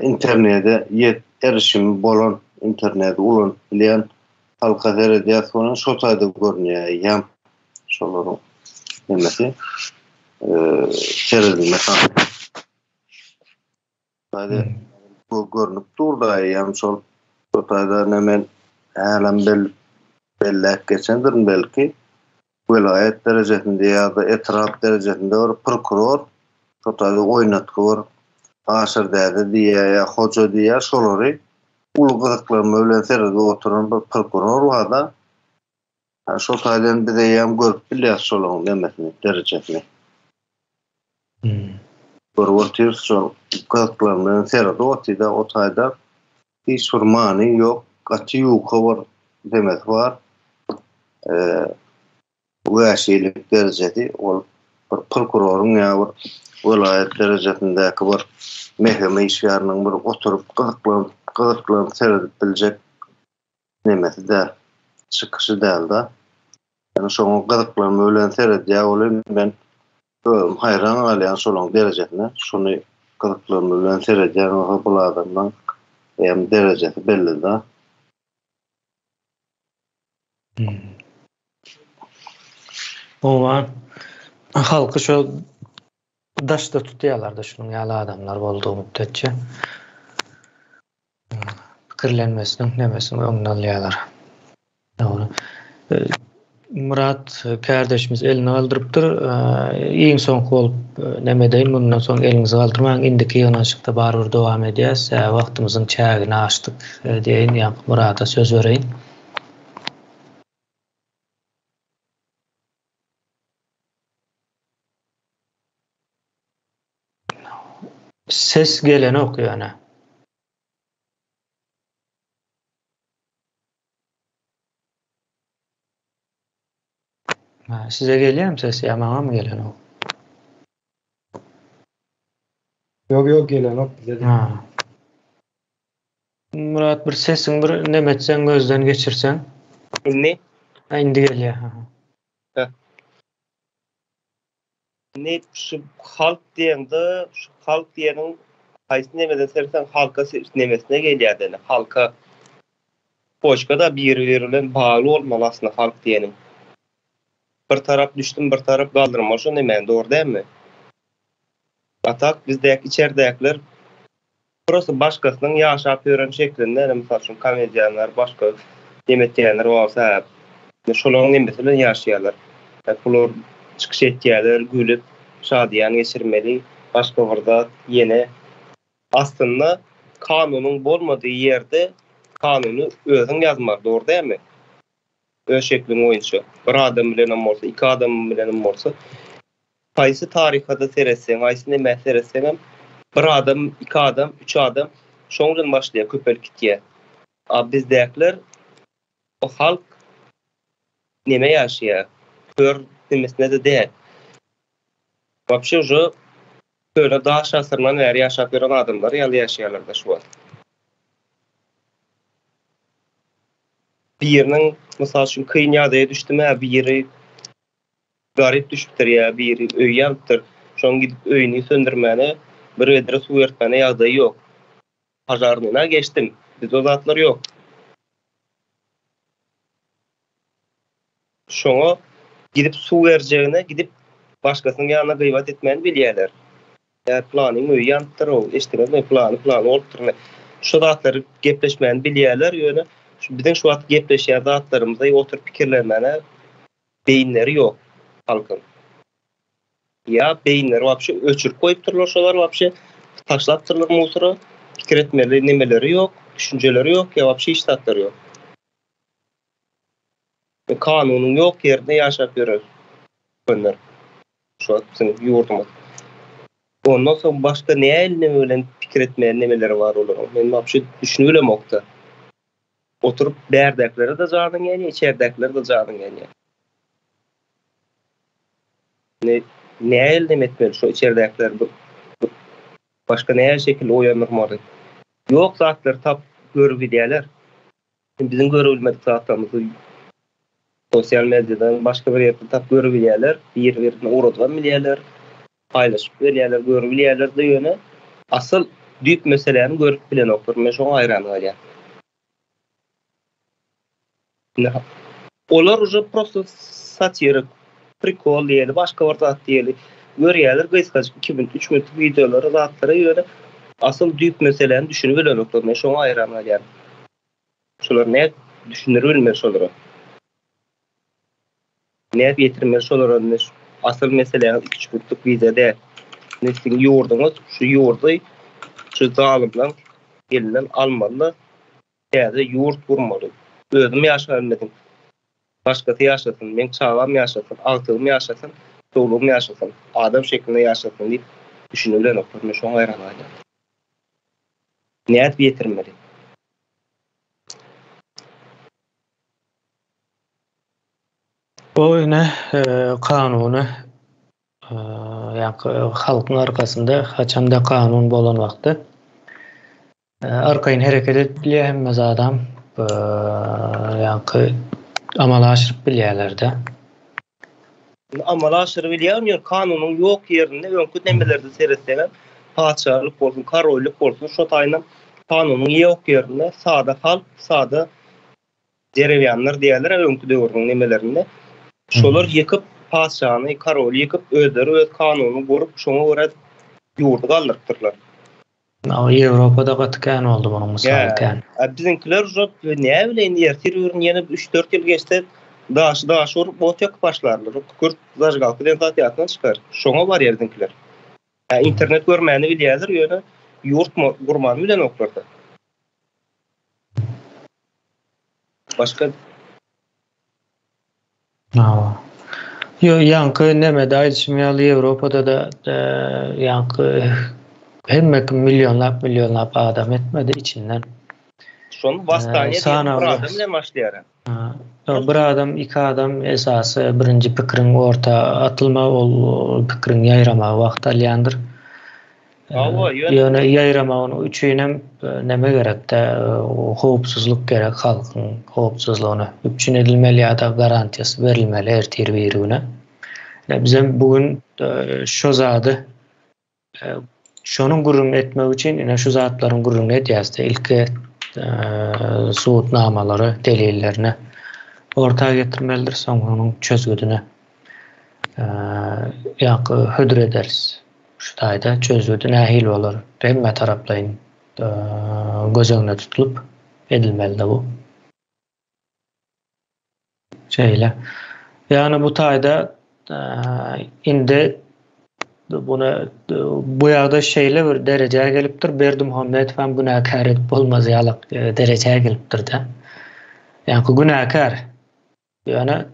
Internede ýet erişimi bolan, interneti ulanyp bilýän halka seredýäris welin şo taýda görünýär eýýäm şolaryň nemesi seredilme sany. Taýda görnüp dur-da eýýäm şol şo taýda ine men hälem bel belläp geçendirin belki. Welaýat derejesinde ýa-da etrap derejesinde bir prokuror şo taýda oýnatgy bir Aşyr däde diýýär ýa Hoja diýýär şolary uly gyzyklanma bilen seredip oturan bir prokuror bar-da. Şo taýdan biz eýýäm görüp bilýäris şolaryň nemesini, derejesini. Görüp otyrys şol gyzyklanma bilen seredip otyr-da o taýda hiç bir many ýok, gaty ýuka bir nemesi bar. Wäşilik derejesi ol bir prokuroryň ýa bir welaýat derejesindäki bir mhm işgäriniň bir oturyp gyzyklanyp gyzyklanyp seredip biljek nemesi däl, çykyşy däl-de. Ýöne şoňa gyzyklanma bilen seredýär welin men özüm haýran galýan şolaň derejesine. Şony gyzyklanma bilen seredýän bolsa bul adamlaň hem derejesi belli-de.
Oba halky şo daşda tutýarlar-da şunuň ýaly adamlar boldugy müddetçe. Pikirlenmesiniň nemesiniň öňüni alýarlar. Dogry. Myrat kärdeşimiz elini galdyrypdyr. Iň soňky bolup neme edeýin, mundan soň eliňizi galdyrmaň. Indiki ýygnanyşykda barybir dowam edýäs. Wagtymyzyň çägini aşdyk diýeýin. Ýaňky Myrada söz bereýin. Ses gelenok ýöne. Size gelýärmi ses ýa maňamy gelenok?
Ýok ýok gelenok bize de.
Murat bir sesiň bir neme etseň gözden geçirseň.
Indi?
Ha indi gelýär.
Ha. Indi şu halk diýende şu halk diýeniň haýsy nemeden sersen halka nemesine gelýär ýöne halka poçka-da biri-biri bilen bagly bolmaly aslynda halk diýeniň. Bir tarap düşdüm bir tarap galdyrmaly şo nemäni dogry dälmi? A tak bizdäki içerdäkiler prosto başgasynyň ýaşap ýören şeklinde ýa mysal üçin komedianlar başga neme etýänler bolsa şolaryň nemesi bilen ýaşaýarlar. Bular çykyş etýärler gülüp şadyýan geçirmeli başga bir zat ýene aslynda kanunyň bolmadygy ýerde kanuny özüň ýazmaly dogry dälmi? Öz şekliň boýunça bir adam bilenem bolsa iki adam bilenem bolsa Haýsy taryhada seretseň, haýsy nämä seretseňem bir adam, iki adam, üç adam şoň bilen başlaýar, köpelip gitýär. A bizdäkiler o halk neme ýaşaýar, kör nemesinde-de däl. Wapşe uje köne daş asyryndan bäri ýaşap ýören adamlar ýaly ýaşaýarlar-da şu wagt. Biriniň mysal üçin kyn ýagdaýa düşdüm-ä, biri Garyp düşüpdir ýa biri öýi ýanypdyr. Şoň gidip öýüni söndürmäne, bir bedre suw ertmäne ýagdaýy ýok. Pažarnyna geçdim. Bizde o zatlar ýok. Şoňa gidip suw berjegine gidip başgasynyň ýanyna gybat etmäni bilýäler. Ýa pylanyň öýi ýanypdyr-ow, eşitdiňizmi, pylany pylany bolupdyr ine. Şu zatlary gepleşmäni bilýäler, ýöne şu biziň şu wagt gepleşýän zatlarymyzy oturyp pikirlenmäne Beýinleri ýok halkyň. Ýa beýinleri wapşe öçürip goýupdyrlar şolar wapşe taşlapdyrlar musora pikir etmeli nemeleri ýok düşünjeleri ýok ýa wapşe hiç zatlary ýok. Kanunyň ýok ýerinde ýaşap ýören türkmenler şu wagt biziň ýurdumyz. Ondan soň başga nähili neme bilen pikir etmeli nemeleri bar olaryň men wapşe düşünip bilemokda. Oturyp bärdäkilere-de janyň ýanýar, içerdäkilere-de janyň ýanýar. Indi nähili neme etmeli şo içerdäkileri bu başga nähili şekilde oýandyrmaly? Ýok zatlary tapyp görüp gidýärler. Biziň görüp bilmedik zatlarymyzy sosial mediadan başga bir ýerden tapyp görüp bilýärler. Bir-birine ugradybam bilýärler. Paýlaşyp berýärler, görüp bilýärler-de ýöne asyl düýp meseläni görüp bilenoklar. Men şoňa haýran galýan. Indi olar uje prosto satira, prikol diýeli, başga bir zat diýeli. Görýärler gysgajyk 2 minut, 3 minutlyk wideolary, zatlary ýöne asyl düýp meseläni düşünip bilenoklar. Men şoňa haýran galýan. Şolar nädip düşündirip bilmeli şolara? Nädip ýetirmeli şolara indi asyl meseläňiz iki üç minutlyk wideo däl. Indi siziň ýurduňyz şu ýurdy şu zalymlaň elinden almalyda täze ýurt gurmaly. Özüm ýaşabilmedim. Başgasy ýaşasyn, meň çagam ýaşasyn, agtygym ýaşasyn, çowlugym ýaşasyn, adam şeklinde ýaşasyn diýip düşünibilenoklar. Men şoňa haýran galýan. Nädip ýetirmeli?
Bu ine kanuny ýa halkyň arkasynda haçanda kanun bolan wagtda arkaýyn hereket edip bilýär hemme zadam ýaňky amala aşyryp bilýärler-de.
Amala aşyryp bilýär, ýöne kanunyň ýok ýerinde öňki nemelerde seretseňem patyşalyk bolsun, korollyk bolsun şo taýynam kanunyň ýok ýerinde sada halk, sada Derewýanlar diýýärler öňki döwrüň nemelerinde. Şolar ýykyp patyşany, koroly ýykyp özleri öz kanunyny gurup şoňa görä ýurdy galdyrypdyrlar.
Ýewropada gaty kän boldy munuň mysaly kän.
A biziňkiler uje näbileýin ertir birin ýene üç-dört ýyl geçse daşy daşa urup ot ýakyp başlarlar. Kükürt zažgalka diýen zat ýatdan çykar. Şoňa barýar biziňkiler. Hä internet görmäni bilýärler ýöne ýurt gurmany bilenoklarda. Başga
Hawa. Ýo, ýaňky nemede aýdyşym ýaly Ýewropada-da ýaňky. Hemme kim millionlap millionlap adam etmedi içinden.
Şony wasstaniýe diýen bir adam bilen başlaýar.
Bir adam, iki adam esasy birinji pikiriň orta atylmagy ol pikiriň ýaýramagy wagt alýandyr.
Hawa, ýöne
Ýöne ýaýramagyny üçinem neme gerekdä, howpsuzlyk gerek halkyň howpsuzlygyny üpjün edilmeli ýa-da garantiýasy berilmeli ertir birigüne. Ine bizem bu gün şo zady Şonuň gürrüňini etmek üçin ine şu zatlaryň gürrüňini edýäs-de, ilki subutnamalary, delillerini orta getirmelidir, soň onuň çözgüdini ýaňky hödür ederis. Şu taýda çözgüdi nähili bolar, hemme taraplaýyn göz öňünde tutulyp edilmeli-de bu. Şeýle. Ýagny bu taýda indi buny bu ýagdaý şeýle bir derejä gelipdir, Berdimuhamedow hem günäkär edip bolmaz ýalyk derejä gelipdir-de. Ýaňky günäkär. Ýöne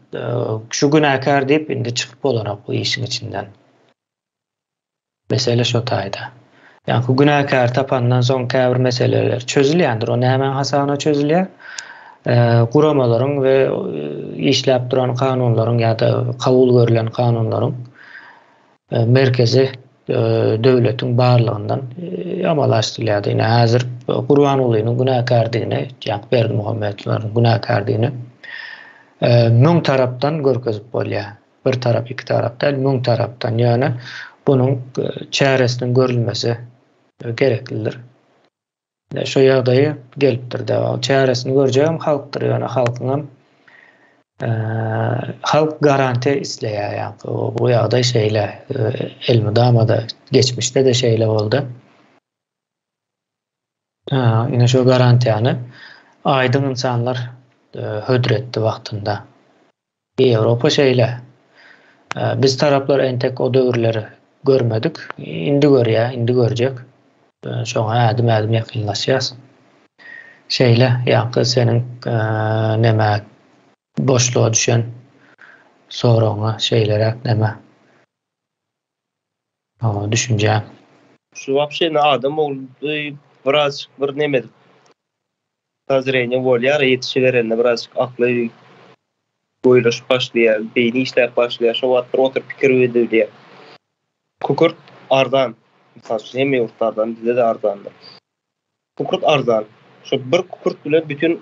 şu günäkär diýip indi çykyp bolanok bu işiň içinden. Mesele şo taýda. Ýaňky günäkäri tapandan soň käbir meseleler çözülýändir. O nämäň hasabyna çözülýär? Guramalaryň we işläp duran kanunlaryň ýa-da kabul görlen kanunlaryň merkezi döwletiň barlygyndan amala aşyrylýardy. Ine häzir Gurbangulynyň günäkärdigini, ýaňky Berdimuhamedowlaryň günäkärdigini müň tarapdan görkezip bolýar. Bir tarap, iki tarap däl, müň tarapdan. Ýöne bunuň çäresiniň görülmesi gereklidir. Şu ýagdaýy gelipdir-de. Çäresini görjegem halkdyr, ýöne halkyňam halk garantiýa isleýär ýaňky. Bu ýagdaý şeýle. Elmydama-da geçmişde-de şeýle boldy. Ine şu garantiýany aýdyň ynsanlar hödür etdi wagtynda. Ýewropa şeýle. Biz taraplar entek o döwürleri görmedik. Indi görýär, indi görjek. Şoňa ädim-ädim ýakynlaşýas. Şeýle, ýaňky seniň neme boşluga düşen soragyňa şeýleräk neme düşünjäm.
Şu wapşe indi adam ogly birazjyk bir neme edip Sazreniýe bolýar, ýetişiberende birazjyk akly goýulaşyp başlaýar, beýni işläp başlaýar, şo wagt bir oturyp pikir edilýär. Kükürt arzan, mysal üçin hemme ýurtda arzan, bizde-de arzandyr. Kükürt arzan. Şo bir kükürt bilen bütin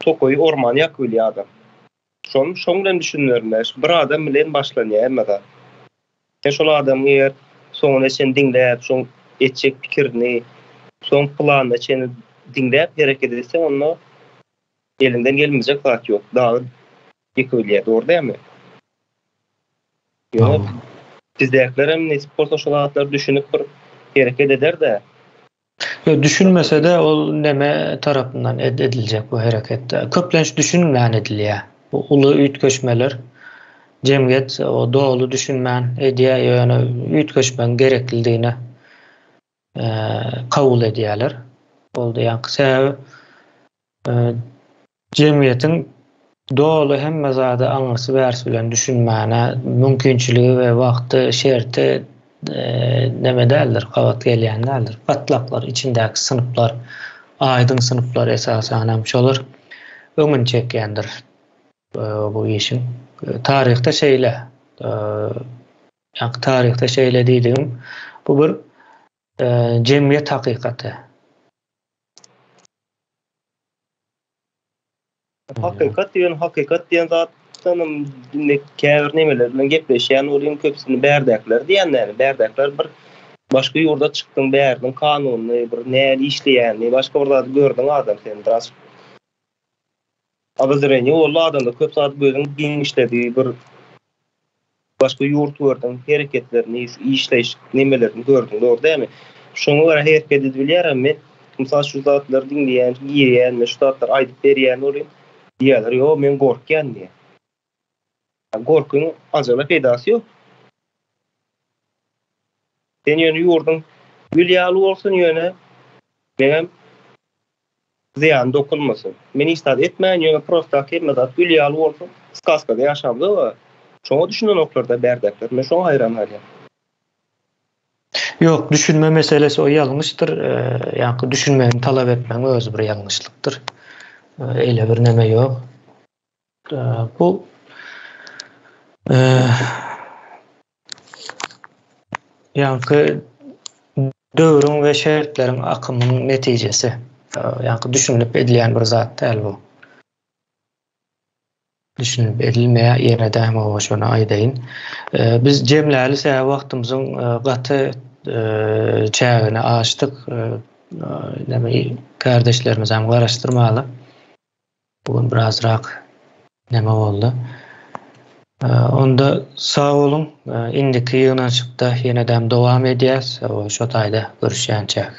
tokaýy, ormany ýakyp bilýär adam. Şony şoň bilen düşündirme. Bir adam bilen başlanýar hemme zat. Sen şol adamyň eger soňuna çenli diňläp, şoň etjek pikirini, soň planyna çenli diňläp hereket etseň onda eliňden gelmejek zat ýok. Dagy ýykybilýär, dogry dälmi? Ýöne bizdäkilerem nesip bolsa şo zatlary düşünip bir hereket eder-dä.
Ýok, düşünmese-de ol neme tarapyndan ediljek bu hereket. Köplenç düşünmän edilýär. Bu uly üýtgeşmeler jemgyýet o doly düşünmän edýär, ýöne üýtgeşmegiň gereklidigini kabul edýärler. Boldy ýaňky sebäbi Jemgyýetiň doly hemme zada aňyrsy-bärsi bilen düşünmäne mümkinçiligi we wagty, şerti neme däldir, gabat gelýän däldir. Gatlaklar, içindäki synplar, aýdyň synplar esasanam şolar öňüni çekýändir bu işiň. Taryhda şeýle. Ýaňky taryhda şeýle diýdigim, bu bir jemgyýet hakykaty.
Hakykat diýen hakykat diýen zatdanam indi käbir nemeler bilen gepleşýän bolýan köpüsini bärdäkiler diýýän näme bärdäkiler bir başga ýurda çykdyň bäriniň kanunyny bir nähili işleýänini başga bir zady gördüň adam sen biraz obozreniýe boldy adamda köp zat gözüň giňişledi bir Başga ýurt gördüň, hereketlerini, şu işleýiş nemelerini gördüň, dogry dälmi? Şoňa görä hereket edip bilýärem men. Mysal şu zatlary diňleýän, girýän we şu zatlary aýdyp berýän bolýan. Diýýärler, ýok, men gorkýan diýýär. Gorkyň ajala peýdasy ýok. Sen ýöne ýurduň gül ýaly bolsun ýöne meňem zyýany dokunmasyn. Men hiç zat etmäýin, ýöne prosta hemme zat gül ýaly bolsun. Skazkada ýaşamzok-a. Şoňa düşünenoklar-da bärdäkiler. Men şoňa haýran galýan.
Ýok, düşünme meselesi o ýalňyşdyr. Ýaňky düşünmegini talap etmegiň özi bir ýalňyşlykdyr. Eýle bir neme ýok. Bu ýaňky döwrüň we şertleriň akymynyň netijesi. Ýaňky düşünilip edilýän bir zat däl bu. Düşünilip edilmeýär, ýene-de hawa şony aýdaýyn. Biz jemläli sebäbi wagtymyzyň gaty çägini aşdyk. Näme kärdeşlerimizi hem garaşdyrmaly. Bu gün birazrak näme boldy. Onda sag boluň. Indiki ýygnanyşykda ýene-de dowam edýäs. Şo taýda görüşýänçäk.